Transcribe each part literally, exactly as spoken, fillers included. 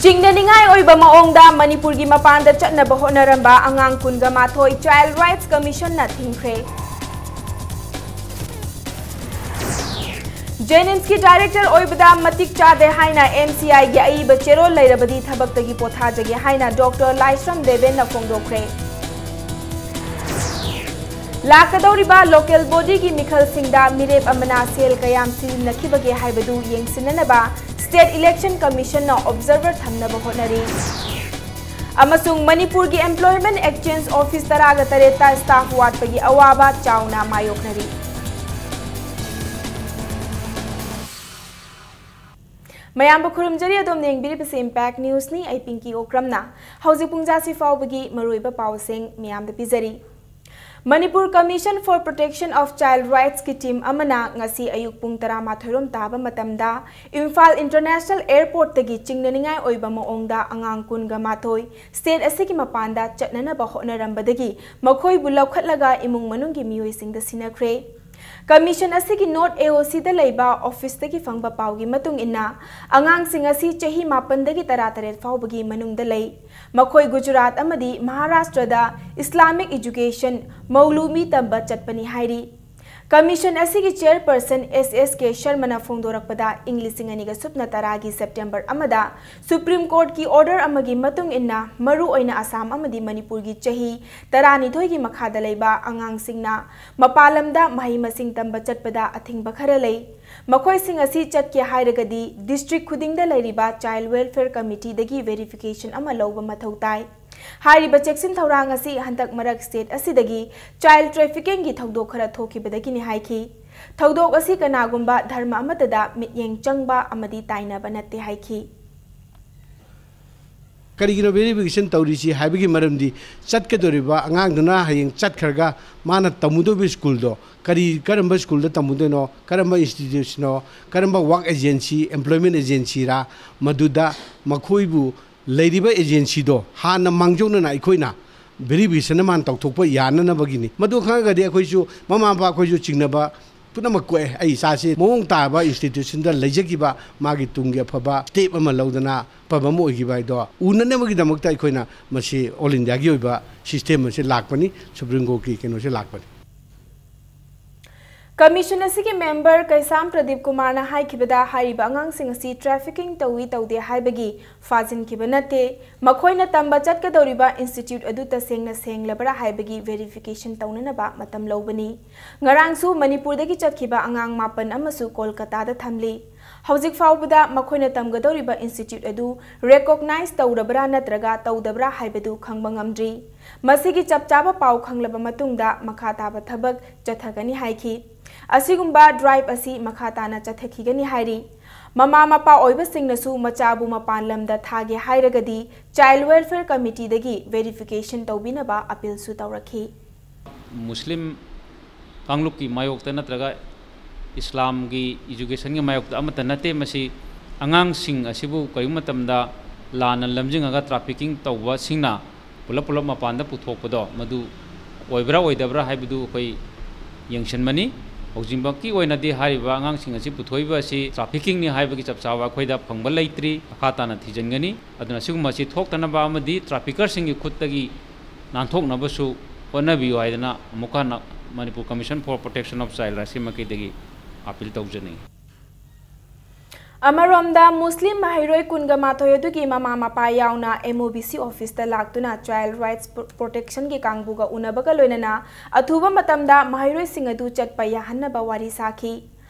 ꯆꯤꯡꯅꯅꯤꯡꯉꯥꯏ ꯑꯣꯏꯕ ꯃꯑꯣꯡꯗ ꯃꯅꯤꯄꯨꯔꯒꯤ ꯃꯄꯥꯟꯗ ꯆꯠꯅꯕ ꯍꯣꯠꯅꯔꯝꯕ ꯑꯉꯥꯡ ꯀꯨꯟꯒ ꯃꯥꯊꯣꯏ Child Rights Commissionꯅ ꯊꯤꯡꯈ꯭ꯔꯦ꯫ JNIMSꯀꯤ director ꯑꯣꯏꯕꯗ ꯃꯇꯤꯛ ꯆꯥꯗꯦ ꯍꯥꯏꯅ MCIꯒꯤ ꯑꯏꯕ ꯆꯦꯔꯣꯜ ꯂꯩꯔꯕꯗꯤ ꯊꯕꯛꯇꯒꯤ ꯄꯣꯊꯥꯖꯒꯦ ꯍꯥꯏꯅ Doctor ꯂꯥꯏꯁ꯭ꯔꯝ ꯗꯦꯕꯦꯟꯅ ꯐꯣꯡꯗꯣꯛꯈ꯭ꯔꯦ꯫ ꯂꯥꯛꯀꯗꯧꯔꯤꯕ local bodyꯒꯤ ꯃꯤꯈꯜꯁꯤꯡꯗ ꯃꯤꯔꯦꯞ ꯑꯃꯅ ꯁꯦꯜ ꯀꯌꯥꯝ ꯁꯤꯖꯤꯟꯅꯈꯤꯕꯒꯦ ꯍꯥꯏꯕꯗꯨ ꯌꯦꯡꯁꯤꯟꯅꯅꯕ State Election Commissionꯅ observer ꯊꯝꯅꯕ ꯍꯣꯠꯅꯔꯤ꯫ ꯑꯃꯁꯨꯡ ꯃꯅꯤꯄꯨꯔꯒꯤ Employment Exchange Office ꯇꯔꯥꯒ ꯇꯔꯦꯠꯇ staff ꯋꯥꯠꯄꯒꯤ ꯑꯋꯥꯕ ꯆꯥꯎꯅ ꯃꯥꯌꯣꯛꯅꯔꯤ꯫ ꯃꯌꯥꯝꯕꯨ ꯈꯨꯔꯨꯝꯖꯔꯤ, ꯑꯗꯣꯝꯅ ꯌꯦꯡꯕꯤꯔꯤꯕꯁꯤ Impact Newsꯅꯤ꯫ ꯑꯩ ꯄꯤꯡꯀꯤ ꯑꯣꯀ꯭ꯔꯝꯅ ꯍꯧꯖꯤꯛ ꯄꯨꯡ ꯖꯥꯁꯤ ꯐꯥꯎꯕꯒꯤ ꯃꯔꯨꯑꯣꯏꯕ ꯄꯥꯎꯁꯤꯡ ꯃꯌꯥꯝꯗ ꯄꯤꯖꯔꯤ꯫ Manipur Commission for Protection of Child Rightsꯀꯤ team ꯑꯃꯅ ꯉꯁꯤ ꯑꯌꯨꯛ ꯄꯨꯡ ꯇꯔꯥꯃꯥꯊꯣꯏ ꯔꯣꯝ ꯇꯥꯕ ꯃꯇꯝꯗ ꯏꯝꯐꯥꯜ International Airportꯇꯒꯤ ꯆꯤꯡꯅꯅꯤꯡꯉꯥꯏ ꯑꯣꯏꯕ ꯃꯑꯣꯡꯗ ꯑꯉꯥꯡ ꯀꯨꯟꯒ ꯃꯥꯊꯣꯏ state ꯑꯁꯤꯒꯤ ꯃꯄꯥꯟꯗ ꯆꯠꯅꯅꯕ ꯍꯣꯠꯅꯔꯝꯕꯗꯒꯤ ꯃꯈꯣꯏꯕꯨ ꯂꯧꯈꯠꯂꯒ ꯏꯃꯨꯡ ꯃꯅꯨꯡꯒꯤ ꯃꯤꯑꯣꯏꯁꯤꯡꯗ ꯁꯤꯟꯅꯈ꯭ꯔꯦ꯫ Commission ꯑꯁꯤꯒꯤ North AOCꯗ ꯂꯩꯕ officeꯇꯒꯤ ꯐꯪꯕ ꯄꯥꯎꯒꯤ ꯃꯇꯨꯡ ꯏꯟꯅ, ꯑꯉꯥꯡꯁꯤꯡ ꯑꯁꯤ ꯆꯍꯤ ꯃꯥꯄꯟꯗꯒꯤ ꯇꯔꯥꯇꯔꯦꯠ ꯐꯥꯎꯕꯒꯤ ꯃꯅꯨꯡꯗ ꯂꯩ꯫ ꯃꯈꯣꯏ ꯒꯨꯖꯔꯥꯠ ꯑꯃꯗꯤ ꯃꯍꯥꯔꯥꯁꯇ꯭ꯔꯗ Islamic Education, ꯃꯧꯂꯨꯃꯤ ꯇꯝꯕ ꯆꯠꯄꯅꯤ ꯍꯥꯏꯔꯤ꯫ Commission ꯑꯁꯤꯒꯤ chairperson S S K ꯁꯔꯃꯅ ꯐꯣꯡꯗꯣꯔꯛꯄꯗ, ꯏꯪ ꯂꯤꯁꯤꯡ ꯑꯅꯤꯒ ꯁꯨꯞꯅ ꯇꯔꯥꯒꯤ September ꯑꯃꯗ Supreme Courtꯀꯤ order ꯑꯃꯒꯤ ꯃꯇꯨꯡ ꯏꯟꯅ, ꯃꯔꯨꯑꯣꯏꯅ ꯑꯁꯥꯝ ꯑꯃꯗꯤ ꯃꯅꯤꯄꯨꯔꯒꯤ ꯆꯍꯤ ꯇꯔꯥꯅꯤꯊꯣꯏꯒꯤ ꯃꯈꯥꯗ ꯂꯩꯕ ꯑꯉꯥꯡꯁꯤꯡꯅ ꯃꯄꯥꯟ ꯂꯝꯗ ꯃꯍꯩ ꯃꯁꯤꯡ ꯇꯝꯕ ꯆꯠꯄꯗ ꯑꯊꯤꯡꯕ ꯈꯔ ꯂꯩ꯫ ꯃꯈꯣꯏꯁꯤꯡ ꯑꯁꯤ ꯆꯠꯀꯦ ꯍꯥꯏꯔꯒꯗꯤ district ꯈꯨꯗꯤꯡꯗ ꯂꯩꯔꯤꯕ Child Welfare Committeeꯗꯒꯤ verification ꯑꯃ ꯂꯧꯕ ꯃꯊꯧ ꯇꯥꯏ꯫ ꯍꯥꯏꯔꯤꯕ ꯆꯦꯛꯁꯤꯟ ꯊꯧꯔꯥꯡ ꯑꯁꯤ ꯍꯟꯗꯛ ꯃꯔꯛ state ꯑꯁꯤꯗꯒꯤ child traffickingꯒꯤ ꯊꯧꯗꯣꯛ ꯈꯔ ꯊꯣꯛꯈꯤꯕꯗꯒꯤꯅꯤ ꯍꯥꯏꯈꯤ꯫ ꯊꯧꯗꯣꯛ ꯑꯁꯤ ꯀꯅꯥꯒꯨꯝꯕ ꯙꯔꯃ ꯑꯃꯠꯇꯗ ꯃꯤꯠꯌꯦꯡ ꯆꯪꯕ ꯑꯃꯗꯤ ꯇꯥꯏꯅꯕ ꯅꯠꯇꯦ ꯍꯥꯏꯈꯤ꯫ ꯀꯔꯤꯒꯤꯅꯣ verification ꯇꯧꯔꯤꯁꯤ ꯍꯥꯏꯕꯒꯤ ꯃꯔꯝꯗꯤ, ꯆꯠꯀꯗꯧꯔꯤꯕ ꯑꯉꯥꯡꯗꯨꯅ ꯍꯌꯦꯡ ꯆꯠꯈ꯭ꯔꯒ ꯃꯥꯅ ꯇꯝꯃꯨꯗꯧꯔꯤꯕ schoolꯗꯣ ꯀꯔꯤ, ꯀꯔꯝꯕ schoolꯗ ꯇꯝꯃꯨꯗꯣꯏꯅꯣ, ꯀꯔꯝꯕ institutionꯅꯣ, ꯀꯔꯝꯕ work agency, employment agencyꯔꯥ, ꯃꯗꯨꯗ ꯃꯈꯣꯏꯕꯨ ꯂꯩꯔꯤꯕ agencyꯗꯣ ꯍꯥꯟꯅ ꯃꯥꯡꯖꯧꯅꯅ ꯑꯩꯈꯣꯏꯅ verification ꯃꯥꯅ ꯇꯧꯊꯣꯛꯄ ꯌꯥꯅꯅꯕꯒꯤꯅꯤ꯫ ꯃꯗꯨ ꯈꯪꯉꯒꯗꯤ ꯑꯩꯈꯣꯏꯁꯨ, ꯃꯃꯥ ꯃꯄꯥ ꯑꯩꯈꯣꯏꯁꯨ ꯆꯤꯡꯅꯕ ꯄꯨꯝꯅꯃꯛ ꯀꯣꯛꯑꯦ꯫ ꯑꯩ ꯏꯆꯥꯁꯤ ꯃꯑꯣꯡ ꯇꯥꯕ institutionꯗ ꯂꯩꯖꯈꯤꯕ, ꯃꯥꯒꯤ ꯇꯨꯡꯒꯤ ꯑꯐꯕ step ꯑꯃ ꯂꯧꯗꯅ ꯑꯐꯕ ꯑꯃ ꯑꯣꯏꯈꯤꯕ ꯍꯥꯏꯗꯣ ꯎꯅꯅꯕꯒꯤꯗꯃꯛꯇ ꯑꯩꯈꯣꯏꯅ ꯃꯁꯤ all Indiaꯒꯤ ꯑꯣꯏꯕ system ꯑꯁꯤ ꯂꯥꯛꯄꯅꯤ, Supreme Courtꯀꯤ ꯀꯩꯅꯣꯁꯦ ꯂꯥꯛꯄꯅꯤ꯫ ꯀꯃꯤꯁꯟ ꯑꯁꯤꯒꯤ ꯃꯦꯝꯕꯔ ꯀꯩꯁꯥꯝ ꯄ꯭ꯔꯗꯤꯞ ꯀꯨꯃꯥꯔꯅ ꯍꯥꯏꯈꯤꯕꯗ, ꯍꯥꯏꯔꯤꯕ ꯑꯉꯥꯡꯁꯤꯡ ꯑꯁꯤ trafficking ꯇꯧꯏ ꯇꯧꯗꯦ ꯍꯥꯏꯕꯒꯤ ꯐꯥꯖꯤꯟꯈꯤꯕ ꯅꯠꯇꯦ꯫ ꯃꯈꯣꯏꯅ ꯇꯝꯕ ꯆꯠꯀꯗꯧꯔꯤꯕ institute ꯑꯗꯨ ꯇꯁꯦꯡꯅ ꯁꯦꯡꯂꯕ꯭ꯔꯥ ꯍꯥꯏꯕꯒꯤ verification ꯇꯧꯅꯅꯕ ꯃꯇꯝ ꯂꯧꯕꯅꯤ꯫ ꯉꯔꯥꯡꯁꯨ ꯃꯅꯤꯄꯨꯔꯗꯒꯤ ꯆꯠꯈꯤꯕ ꯑꯉꯥꯡ ꯃꯥꯄꯟ ꯑꯃꯁꯨ ꯀꯣꯜꯀꯇꯥꯗ ꯊꯝꯂꯤ꯫ ꯍꯧꯖꯤꯛ ꯐꯥꯎꯕꯗ ꯃꯈꯣꯏꯅ ꯇꯝꯒꯗꯧꯔꯤꯕ institute ꯑꯗꯨ recognize ꯇꯧꯔꯕ꯭ꯔꯥ ꯅꯠꯇ꯭ꯔꯒ ꯇꯧꯗꯕ꯭ꯔꯥ ꯍꯥꯏꯕꯗꯨ ꯈꯪꯕ ꯉꯝꯗ꯭ꯔꯤ꯫ ꯃꯁꯤꯒꯤ ꯆꯞ ꯆꯥꯕ ꯄꯥꯎ ꯈꯪꯂꯕ ꯃꯇꯨꯡꯗ ꯃꯈꯥ ꯇꯥꯕ ꯊꯕꯛ ꯆꯠꯊꯒꯅꯤ ꯍꯥꯏꯈꯤ꯫ ꯑꯁꯤꯒꯨꯝꯕ drive ꯑꯁꯤ ꯃꯈꯥ ꯇꯥꯅ ꯆꯠꯊꯈꯤꯒꯅꯤ ꯍꯥꯏꯔꯤ꯫ ꯃꯃꯥ ꯃꯄꯥ ꯑꯣꯏꯕꯁꯤꯡꯅꯁꯨ ꯃꯆꯥꯕꯨ ꯃꯄꯥꯟ ꯂꯝꯗ ꯊꯥꯒꯦ ꯍꯥꯏꯔꯒꯗꯤ Child Welfare Committeeꯗꯒꯤ verification ꯇꯧꯕꯤꯅꯕ appealꯁꯨ ꯇꯧꯔꯛꯈꯤ꯫ ꯃꯨꯁꯂꯤꯝ ꯀꯥꯡꯂꯨꯞꯀꯤ ꯃꯥꯌꯣꯛꯇ ꯅꯠꯇ꯭ꯔꯒ ꯏꯁꯂꯥꯝꯒꯤ educationꯒꯤ ꯃꯥꯌꯣꯛꯇ ꯑꯃꯠꯇ ꯅꯠꯇꯦ꯫ ꯃꯁꯤ ꯑꯉꯥꯡꯁꯤꯡ ꯑꯁꯤꯕꯨ ꯀꯔꯤꯒꯨꯝꯕ ꯃꯇꯝꯗ ꯂꯥꯟꯅ ꯂꯝꯖꯤꯡꯉꯒ trafficking ꯇꯧꯕꯁꯤꯡꯅ ꯄꯨꯂꯞ ꯄꯨꯂꯞ ꯃꯄꯥꯟꯗ ꯄꯨꯊꯣꯛꯄꯗꯣ ꯃꯗꯨ ꯑꯣꯏꯕ꯭ꯔꯥ ꯑꯣꯏꯗꯕ꯭ꯔꯥ ꯍꯥꯏꯕꯗꯨ ꯑꯩꯈꯣꯏ ꯌꯦꯡꯁꯤꯟꯕꯅꯤ꯫ ꯍꯧꯖꯤꯛꯃꯛꯀꯤ ꯑꯣꯏꯅꯗꯤ ꯍꯥꯏꯔꯤꯕ ꯑꯉꯥꯡꯁꯤꯡ ꯑꯁꯤ ꯄꯨꯊꯣꯛꯏꯕ ꯑꯁꯤ traffickingꯅꯤ ꯍꯥꯏꯕꯒꯤ ꯆꯞ ꯆꯥꯕ ꯑꯩꯈꯣꯏꯗ ꯐꯪꯕ ꯂꯩꯇ꯭ꯔꯤ꯫ ꯃꯈꯥ ꯇꯥꯅ ꯊꯤꯖꯤꯟꯒꯅꯤ꯫ ꯑꯗꯨꯅ ꯁꯤꯒꯨꯝꯕ ꯑꯁꯤ ꯊꯣꯛꯇꯅꯕ ꯑꯃꯗꯤ traffickerꯁꯤꯡꯒꯤ ꯈꯨꯠꯇꯒꯤ ꯅꯥꯟꯊꯣꯛꯅꯕꯁꯨ ꯍꯣꯠꯅꯕꯤꯌꯨ ꯍꯥꯏꯗꯅ ꯑꯃꯨꯛ ꯍꯟꯅ Manipur Commission for Protection of Child Rightsꯀꯤ ꯃꯥꯏꯀꯩꯗꯒꯤ appeal ꯇꯧꯖꯅꯤꯡꯏ꯫ ꯑꯃꯔꯣꯝꯗ, ꯃꯨꯁꯂꯤꯝ ꯃꯍꯩꯔꯣꯏ ꯀꯨꯟꯒ ꯃꯥꯊꯣꯏ ꯑꯗꯨꯒꯤ ꯃꯃꯥ ꯃꯄꯥ ꯌꯥꯎꯅ MOBC officeꯇ ꯂꯥꯛꯇꯨꯅ Child Rights Protectionꯒꯤ ꯀꯥꯡꯕꯨꯒ ꯎꯅꯕꯒ ꯂꯣꯏꯅꯅ ꯑꯊꯨꯕ ꯃꯇꯝꯗ ꯃꯍꯩꯔꯣꯏꯁꯤꯡ ꯑꯗꯨ ꯆꯠꯄ ꯌꯥꯍꯟꯅꯕ ꯋꯥꯔꯤ ꯁꯥꯈꯤ꯫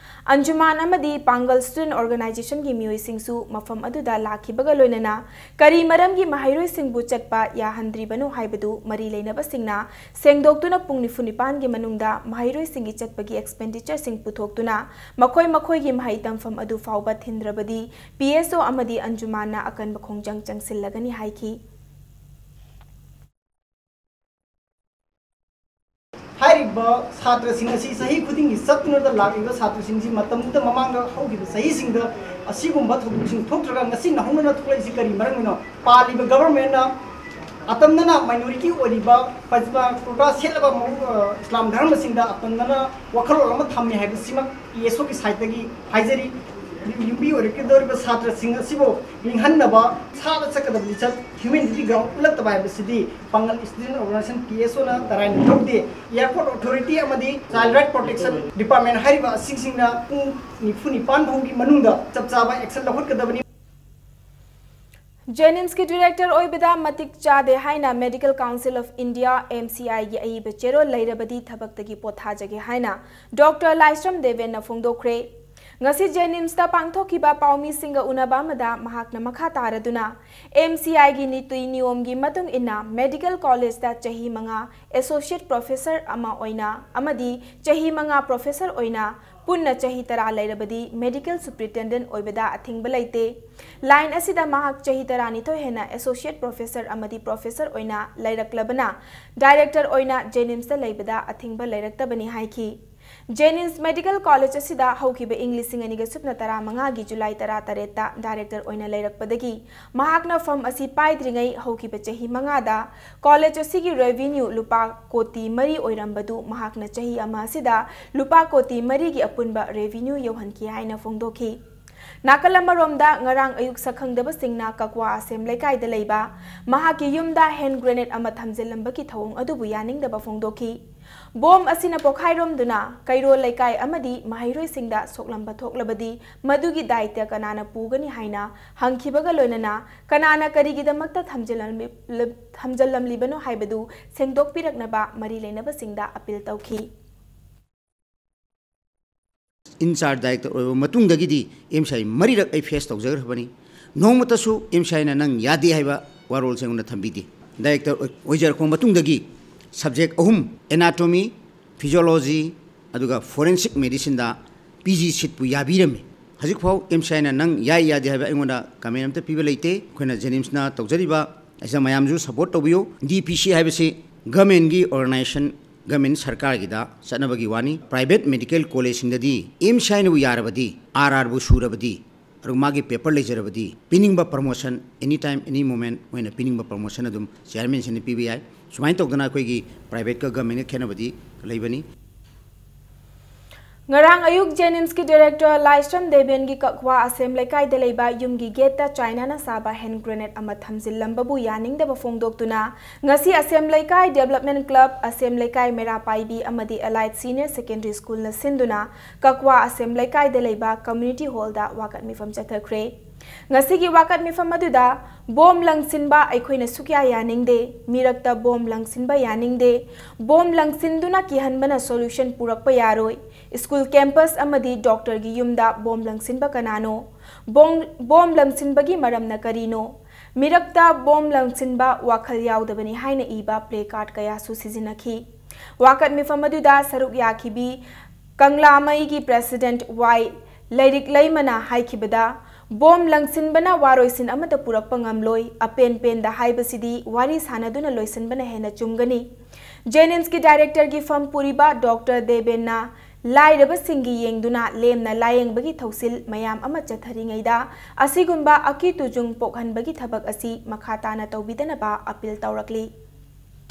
ꯑꯟꯖꯨꯃꯥꯟ ꯑꯃꯗꯤ ꯄꯥꯡꯒꯜ Student Organizationꯒꯤ ꯃꯤꯑꯣꯏꯁꯤꯡꯁꯨ ꯃꯐꯝ ꯑꯗꯨꯗ ꯂꯥꯛꯈꯤꯕꯒ ꯂꯣꯏꯅꯅ ꯀꯔꯤ ꯃꯔꯝꯒꯤ ꯃꯍꯩꯔꯣꯏꯁꯤꯡꯕꯨ ꯆꯠꯄ ꯌꯥꯍꯟꯗ꯭ꯔꯤꯕꯅꯣ ꯍꯥꯏꯕꯗꯨ ꯃꯔꯤ ꯂꯩꯅꯕꯁꯤꯡꯅ ꯁꯦꯡꯗꯣꯛꯇꯨꯅ ꯄꯨꯡ ꯅꯤꯐꯨ ꯅꯤꯄꯥꯟꯒꯤ ꯃꯅꯨꯡꯗ ꯃꯍꯩꯔꯣꯏꯁꯤꯡꯒꯤ ꯆꯠꯄꯒꯤ expenditureꯁꯤꯡ ꯄꯨꯊꯣꯛꯇꯨꯅ ꯃꯈꯣꯏ ꯃꯈꯣꯏꯒꯤ ꯃꯍꯩ ꯇꯝꯐꯝ ꯑꯗꯨ ꯐꯥꯎꯕ ꯊꯤꯟꯗ꯭ꯔꯕꯗꯤ PSO ꯑꯃꯗꯤ ꯑꯟꯖꯨꯃꯥꯟꯅ ꯑꯀꯟꯕ ꯈꯣꯡꯖꯪ ꯆꯪꯁꯤꯜꯂꯒꯅꯤ ꯍꯥꯏꯈꯤ꯫ ꯍꯥꯏꯔꯤꯕ ꯁꯥꯇ꯭ꯔꯁꯤꯡ ꯑꯁꯤ ꯆꯍꯤ ꯈꯨꯗꯤꯡꯒꯤ ꯆꯠꯇꯨꯅꯗ ꯂꯥꯛꯂꯤꯕ ꯁꯥꯇ꯭ꯔꯁꯤꯡꯁꯤ ꯃꯇꯝꯗꯨꯗ ꯃꯃꯥꯡꯗ ꯍꯧꯈꯤꯕ ꯆꯍꯤꯁꯤꯡꯗ ꯑꯁꯤꯒꯨꯝꯕ ꯊꯧꯗꯣꯛꯁꯤꯡ ꯊꯣꯛꯇ꯭ꯔꯒ ꯉꯁꯤ ꯅꯧꯍꯧꯅꯅ ꯊꯣꯛꯂꯛꯏꯁꯤ ꯀꯔꯤ ꯃꯔꯝꯒꯤꯅꯣ? ꯄꯥꯜꯂꯤꯕ governmentꯅ ꯑꯇꯝꯅꯅ minority ꯑꯣꯏꯔꯤꯕ ꯄꯖꯃ ꯀꯨꯔꯇꯥ ꯁꯦꯠꯂꯕ ꯃꯑꯣꯡ, ꯑ, ꯏꯁꯂꯥꯝ ꯙꯔꯃꯁꯤꯡꯗ ꯑꯇꯝꯅꯅ ꯋꯥꯈꯜꯂꯣꯟ ꯑꯃ ꯊꯝꯃꯤ ꯍꯥꯏꯕꯁꯤꯃꯛ ꯏ ꯑꯦꯁ ꯑꯣꯒꯤ ꯁꯥꯏꯠꯇꯒꯤ ꯍꯥꯏꯖꯔꯤ꯫ ꯌꯨꯝꯕꯤ ꯑꯣꯏꯔꯛꯀꯗꯧꯔꯤꯕ ꯁꯥꯇ꯭ꯔꯁꯤꯡ ꯑꯁꯤꯕꯨ ꯅꯤꯡꯍꯟꯅꯕ ꯁꯥꯗ ꯆꯠꯀꯗꯕ ꯂꯤꯆꯠ humanity ground ꯎꯠꯂꯛꯇꯕ ꯍꯥꯏꯕꯁꯤꯗꯤ ꯄꯥꯡꯒꯜ student organization ꯄꯤ ꯑꯦꯁ ꯑꯣꯅ ꯇꯔꯥꯏꯅ ꯂꯧꯗꯦ꯫ Airport authority ꯑꯃꯗꯤ child right protection department ꯍꯥꯏꯔꯤꯕ ꯑꯁꯤꯁꯤꯡꯅ ꯄꯨꯡ ꯅꯤꯐꯨ ꯅꯤꯄꯥꯟ ꯐꯥꯎꯒꯤ ꯃꯅꯨꯡꯗ ꯆꯞ ꯆꯥꯕ action ꯂꯧꯈꯠꯀꯗꯕꯅꯤ꯫ ꯖꯦꯅꯤꯝꯁꯀꯤ ꯗꯤꯔꯦꯛꯇꯔ ꯑꯣꯏꯕꯗ ꯃꯇꯤꯛ ꯆꯥꯗꯦ ꯍꯥꯏꯅ Medical Council of India, M C ꯑꯥꯏꯒꯤ ꯑꯏꯕ ꯆꯦꯔꯣꯜ ꯂꯩꯔꯕꯗꯤ ꯊꯕꯛꯇꯒꯤ ꯄꯣꯊꯥꯖꯒꯦ ꯍꯥꯏꯅ ꯗꯣꯛꯇꯔ ꯂꯥꯏꯁ꯭ꯔꯝ ꯗꯦꯕꯦꯟꯅ ꯐꯣꯡꯗꯣꯛꯈ꯭ꯔꯦ꯫ ꯉꯁꯤ ꯖꯦꯅꯤꯝꯁꯇ ꯄꯥꯡꯊꯣꯛꯈꯤꯕ ꯄꯥꯎꯃꯤꯁꯤꯡꯒ ꯎꯅꯕ ꯑꯃꯗ ꯃꯍꯥꯛꯅ ꯃꯈꯥ ꯇꯥꯔꯗꯨꯅ, ꯑꯦꯝ ꯁꯤ ꯑꯥꯏꯒꯤ ꯅꯤꯇꯤ ꯅꯤꯌꯣꯝꯒꯤ ꯃꯇꯨꯡ ꯏꯟꯅ Medical Collegeꯇ ꯆꯍꯤ ꯃꯉꯥ associate professor ꯑꯃ ꯑꯣꯏꯅ ꯑꯃꯗꯤ ꯆꯍꯤ ꯃꯉꯥ professor ꯑꯣꯏꯅ ꯄꯨꯟꯅ ꯆꯍꯤ ꯇꯔꯥ ꯂꯩꯔꯕꯗꯤ Medical Superintendent ꯑꯣꯏꯕꯗ ꯑꯊꯤꯡꯕ ꯂꯩꯇꯦ꯫ Line ꯑꯁꯤꯗ ꯃꯍꯥꯛ ꯆꯍꯤ ꯇꯔꯥꯅꯤꯊꯣꯏ ꯍꯦꯟꯅ associate professor ꯑꯃꯗꯤ professor ꯑꯣꯏꯅ ꯂꯩꯔꯛꯂꯕꯅ, director ꯑꯣꯏꯅ ꯖꯦꯅꯤꯝꯁꯇ ꯂꯩꯕꯗ ꯑꯊꯤꯡꯕ ꯂꯩꯔꯛꯇꯕꯅꯤ ꯍꯥꯏꯈꯤ꯫ ꯖꯦꯅꯤꯝꯁ Medical College ꯑꯁꯤꯗ ꯍꯧꯈꯤꯕ ꯏꯪ ꯂꯤꯁꯤꯡ ꯑꯅꯤꯒ ꯁꯨꯞꯅ ꯇꯔꯥꯃꯉꯥꯒꯤ ꯖꯨꯂꯥꯏ ꯇꯔꯥꯇꯔꯦꯠꯇ director ꯑꯣꯏꯅ ꯂꯩꯔꯛꯄꯗꯒꯤ ꯃꯍꯥꯛꯅ ꯐꯝ ꯑꯁꯤ ꯄꯥꯏꯗ꯭ꯔꯤꯉꯩ ꯍꯧꯈꯤꯕ ꯆꯍꯤ ꯃꯉꯥꯗ college ꯑꯁꯤꯒꯤ revenue ꯂꯨꯄꯥ ꯀꯣꯇꯤ ꯃꯔꯤ ꯑꯣꯏꯔꯝꯕꯗꯨ ꯃꯍꯥꯛꯅ ꯆꯍꯤ ꯑꯃ ꯑꯁꯤꯗ ꯂꯨꯄꯥ ꯀꯣꯇꯤ ꯃꯔꯤꯒꯤ ꯑꯄꯨꯟꯕ revenue ꯌꯧꯍꯟꯈꯤ ꯍꯥꯏꯅ ꯐꯣꯡꯗꯣꯛꯈꯤ꯫ ꯅꯥꯀꯜ ꯑꯃꯔꯣꯝꯗ, ꯉꯔꯥꯡ ꯑꯌꯨꯛ ꯁꯛꯈꯪꯗꯕꯁꯤꯡꯅ ꯀꯛꯋꯥ ꯑꯁꯦꯝ ꯂꯩꯀꯥꯏꯗ ꯂꯩꯕ ꯃꯍꯥꯛꯀꯤ ꯌꯨꯝꯗ hand grenade ꯑꯃ ꯊꯝꯖꯤꯜꯂꯝꯕꯒꯤ ꯊꯧꯑꯣꯡ ꯑꯗꯨꯕꯨ ꯌꯥꯅꯤꯡꯗꯕ ꯐꯣꯡꯗꯣꯛꯈꯤ꯫ Bomb ꯑꯁꯤꯅ ꯄꯣꯈꯥꯏꯔꯣꯝꯗꯨꯅ ꯀꯩꯔꯣꯜ ꯂꯩꯀꯥꯏ ꯑꯃꯗꯤ ꯃꯍꯩꯔꯣꯏꯁꯤꯡꯗ ꯁꯣꯛꯂꯝꯕ ꯊꯣꯛꯂꯕꯗꯤ ꯃꯗꯨꯒꯤ ꯗꯥꯏꯇ꯭ꯌ ꯀꯅꯥꯅ ꯄꯨꯒꯅꯤ ꯍꯥꯏꯅ ꯍꯪꯈꯤꯕꯒ ꯂꯣꯏꯅꯅ ꯀꯅꯥꯅ ꯀꯔꯤꯒꯤꯗꯃꯛꯇ ꯊꯝꯖꯤꯜꯂꯝꯂꯤ-, ꯊꯝꯖꯤꯜꯂꯝꯂꯤꯕꯅꯣ ꯍꯥꯏꯕꯗꯨ ꯁꯦꯡꯗꯣꯛꯄꯤꯔꯛꯅꯕ ꯃꯔꯤ ꯂꯩꯅꯕꯁꯤꯡꯗ appeal ꯇꯧꯈꯤ꯫ In charge director ꯑꯣꯏꯕ ꯃꯇꯨꯡꯗꯒꯤꯗꯤ ꯑꯦꯝ ꯁꯤ ꯑꯥꯏ ꯃꯔꯤꯔꯛ ꯑꯩ face ꯇꯧꯖꯈ꯭ꯔꯕꯅꯤ꯫ ꯅꯣꯡꯃꯇꯁꯨ ꯑꯦꯝ ꯁꯤ ꯑꯥꯏꯅ ꯅꯪ ꯌꯥꯗꯦ ꯍꯥꯏꯕ ꯋꯥꯔꯣꯜꯁꯦ ꯑꯩꯉꯣꯟꯗ ꯊꯝꯕꯤꯗꯦ꯫ Director ꯑꯣꯏ-, ꯑꯣꯏꯖꯔꯛꯄ ꯃꯇꯨꯡꯗꯒꯤ subject ꯑꯍꯨꯝ, anatomy, physiology, ꯑꯗꯨꯒ forensic medicineꯗ P G seatꯄꯨ ꯌꯥꯕꯤꯔꯝꯃꯤ꯫ ꯍꯧꯖꯤꯛꯐꯥꯎ ꯑꯦꯝ ꯁꯤ ꯑꯥꯏꯅ ꯅꯪ ꯌꯥꯏ ꯌꯥꯗꯦ ꯍꯥꯏꯕ ꯑꯩꯉꯣꯟꯗ comment ꯑꯝꯇ ꯄꯤꯕ ꯂꯩꯇꯦ꯫ ꯑꯩꯈꯣꯏꯅ ꯖꯦꯅꯤꯝꯁꯅ ꯇꯧꯖꯔꯤꯕ ꯑꯁꯤꯗ ꯃꯌꯥꯝꯁꯨ support ꯇꯧꯕꯤꯌꯨ꯫ D P C ꯍꯥꯏꯕꯁꯤ governmentꯀꯤ organization, government ꯁꯔꯀꯥꯔꯒꯤꯗ ꯆꯠꯅꯕꯒꯤ ꯋꯥꯅꯤ꯫ Private medical collegeꯁꯤꯡꯗꯗꯤ M C ꯑꯥꯏꯅꯕꯨ ꯌꯥꯔꯕꯗꯤ, R ꯑꯥꯔꯕꯨ ꯁꯨꯔꯕꯗꯤ, ꯑꯗꯨꯒ ꯃꯥꯒꯤ ꯄꯦꯄꯔ ꯂꯩꯖꯔꯕꯗꯤ ꯄꯤꯅꯤꯡꯕ ꯄ꯭ꯔꯃꯣꯁꯟ ꯑꯦꯅꯤ ꯇꯥꯏꯝ ꯑꯦꯅꯤ ꯃꯣꯃꯦꯟ ꯃꯣꯏꯅ ꯄꯤꯅꯤꯡꯕ ꯄ꯭ꯔꯃꯣꯁꯟ ꯑꯗꯨꯝ ꯆꯤꯌꯥꯔꯃꯦꯟꯁꯤꯅ ꯄꯤꯕ ꯌꯥꯏ꯫ ꯁꯨꯃꯥꯏꯅ ꯇꯧꯗꯅ ꯑꯩꯈꯣꯏꯒꯤ ꯄ꯭ꯔꯥꯏꯚꯦꯠꯀ ꯒꯚꯔꯟꯃꯦꯟꯠꯀ ꯈꯦꯠꯅꯕꯗꯤ ꯂꯩꯕꯅꯤ꯫ ꯉꯔꯥꯡ ꯑꯌꯨꯛ ꯖꯦꯅꯤꯝꯁꯀꯤ ꯗꯥꯏꯔꯦꯛꯇꯔ ꯂꯥꯏꯁ꯭ꯔꯝ ꯗꯦꯕꯦꯟꯒꯤ ꯀꯛꯋꯥ ꯑꯁꯦꯝ ꯂꯩꯀꯥꯏꯗ ꯂꯩꯕ ꯌꯨꯝꯒꯤ ꯒꯦꯠꯇ ꯆꯥꯏꯅꯥꯅ ꯁꯥꯕ ꯍꯦꯟ ꯒ꯭ꯔꯦꯅꯦꯗ ꯑꯃ ꯊꯝꯖꯤꯜꯂꯝꯕꯕꯨ ꯌꯥꯅꯤꯡꯗꯕ ꯐꯣꯡꯗꯣꯛꯇꯨꯅ ꯉꯁꯤ ꯑꯁꯦꯝ ꯂꯩꯀꯥꯏ ꯗꯦꯕꯂꯞꯃꯦꯟꯠ ꯀ꯭ꯂꯕ, ꯑꯁꯦꯝ ꯂꯩꯀꯥꯏ ꯃꯩꯔꯥ ꯄꯥꯏꯕꯤ ꯑꯃꯗꯤ ꯑꯦꯂꯥꯏꯠ ꯁꯤꯅꯤꯌꯔ ꯁꯦꯀꯦꯟꯗꯔꯤ ꯁ꯭ꯀꯨꯜꯅ ꯁꯤꯟꯗꯨꯅ ꯀꯛꯋꯥ ꯑꯁꯦꯝ ꯂꯩꯀꯥꯏꯗ ꯂꯩꯕ ꯀꯝꯃ꯭ꯌꯨꯅꯤꯇꯤ ꯍꯣꯜꯗ ꯋꯥꯀꯠ ꯃꯤꯐꯝ ꯆꯠꯊꯈ꯭ꯔꯦ꯫ ꯉꯁꯤꯒꯤ ꯋꯥꯀꯠ ꯃꯤꯐꯝ ꯑꯗꯨꯗ ꯕꯣꯝ ꯂꯪꯁꯤꯟꯕ ꯑꯩꯈꯣꯏꯅ ꯁꯨꯛꯌꯥ ꯌꯥꯅꯤꯡꯗꯦ, ꯃꯤꯔꯛꯇ ꯕꯣꯝ ꯂꯪꯁꯤꯟꯕ ꯌꯥꯅꯤꯡꯗꯦ, ꯕꯣꯝ ꯂꯪꯁꯤꯟꯗꯨꯅ ꯀꯤꯍꯟꯕꯅ ꯁꯣꯂꯨꯁꯟ ꯄꯨꯔꯛꯄ ꯌꯥꯔꯣꯏ, ꯁ꯭ꯀꯨꯜ ꯀꯦꯝꯄꯁ ꯑꯃꯗꯤ ꯗꯣꯛꯇꯔꯒꯤ ꯌꯨꯝꯗ ꯕꯣꯝ ꯂꯪꯁꯤꯟꯕ ꯀꯅꯥꯅꯣ? ꯕꯣꯝ, ꯕꯣꯝ ꯂꯪꯁꯤꯟꯕꯒꯤ ꯃꯔꯝꯅ ꯀꯔꯤꯅꯣ? ꯃꯤꯔꯛꯇ ꯕꯣꯝ ꯂꯪꯁꯤꯟꯕ ꯋꯥꯈꯜ ꯌꯥꯎꯗꯕꯅꯤ ꯍꯥꯏꯅ ꯏꯕ ꯄ꯭ꯂꯦ ꯀꯥꯔꯗ ꯀꯌꯥꯁꯨ ꯁꯤꯖꯤꯟꯅꯈꯤ꯫ ꯋꯥꯀꯠ ꯃꯤꯐꯝ ꯑꯗꯨꯗ ꯁꯔꯨꯛ ꯌꯥꯈꯤꯕꯤ ꯀꯪꯂꯥꯃꯩꯒꯤ ꯄ꯭ꯔꯦꯁꯤꯗꯦꯟꯠ ꯋꯥꯏ ꯂꯩꯔꯤꯛ ꯂꯩꯃꯅ ꯍꯥꯏꯈꯤꯕꯗ, ꯕꯣꯝ ꯂꯪꯁꯤꯟꯕꯅ ꯋꯥꯔꯣꯏꯁꯤꯟ ꯑꯃꯠꯇ ꯄꯨꯔꯛꯄ ꯉꯝꯂꯣꯏ, ꯑꯄꯦꯟ ꯄꯦꯟꯗ ꯍꯥꯏꯕꯁꯤꯗꯤ ꯋꯥꯔꯤ ꯁꯥꯟꯅꯗꯨꯅ ꯂꯣꯏꯁꯤꯟꯕꯅ ꯍꯦꯟꯅ ꯆꯨꯝꯒꯅꯤ꯫ ꯖꯦꯅꯤꯝꯁꯀꯤ ꯗꯥꯏꯔꯦꯛꯇꯔꯒꯤ ꯐꯝ ꯄꯨꯔꯤꯕ ꯗꯣꯛꯇꯔ ꯗꯦꯕꯦꯟꯅ ꯂꯥꯏꯔꯕꯁꯤꯡꯒꯤ ꯌꯦꯡꯗꯨꯅ ꯂꯦꯝꯅ ꯂꯥꯌꯦꯡꯕꯒꯤ ꯊꯧꯁꯤꯜ ꯃꯌꯥꯝ ꯑꯃ ꯆꯠꯊꯔꯤꯉꯩꯗ ꯑꯁꯤꯒꯨꯝꯕ ꯑꯀꯤ ꯇꯨꯖꯨꯡ ꯄꯣꯛꯍꯟꯕꯒꯤ ꯊꯕꯛ ꯑꯁꯤ ꯃꯈꯥ ꯇꯥꯅ ꯇꯧꯕꯤꯗꯅꯕ ꯑꯄꯤꯜ ꯇꯧꯔꯛꯂꯤ꯫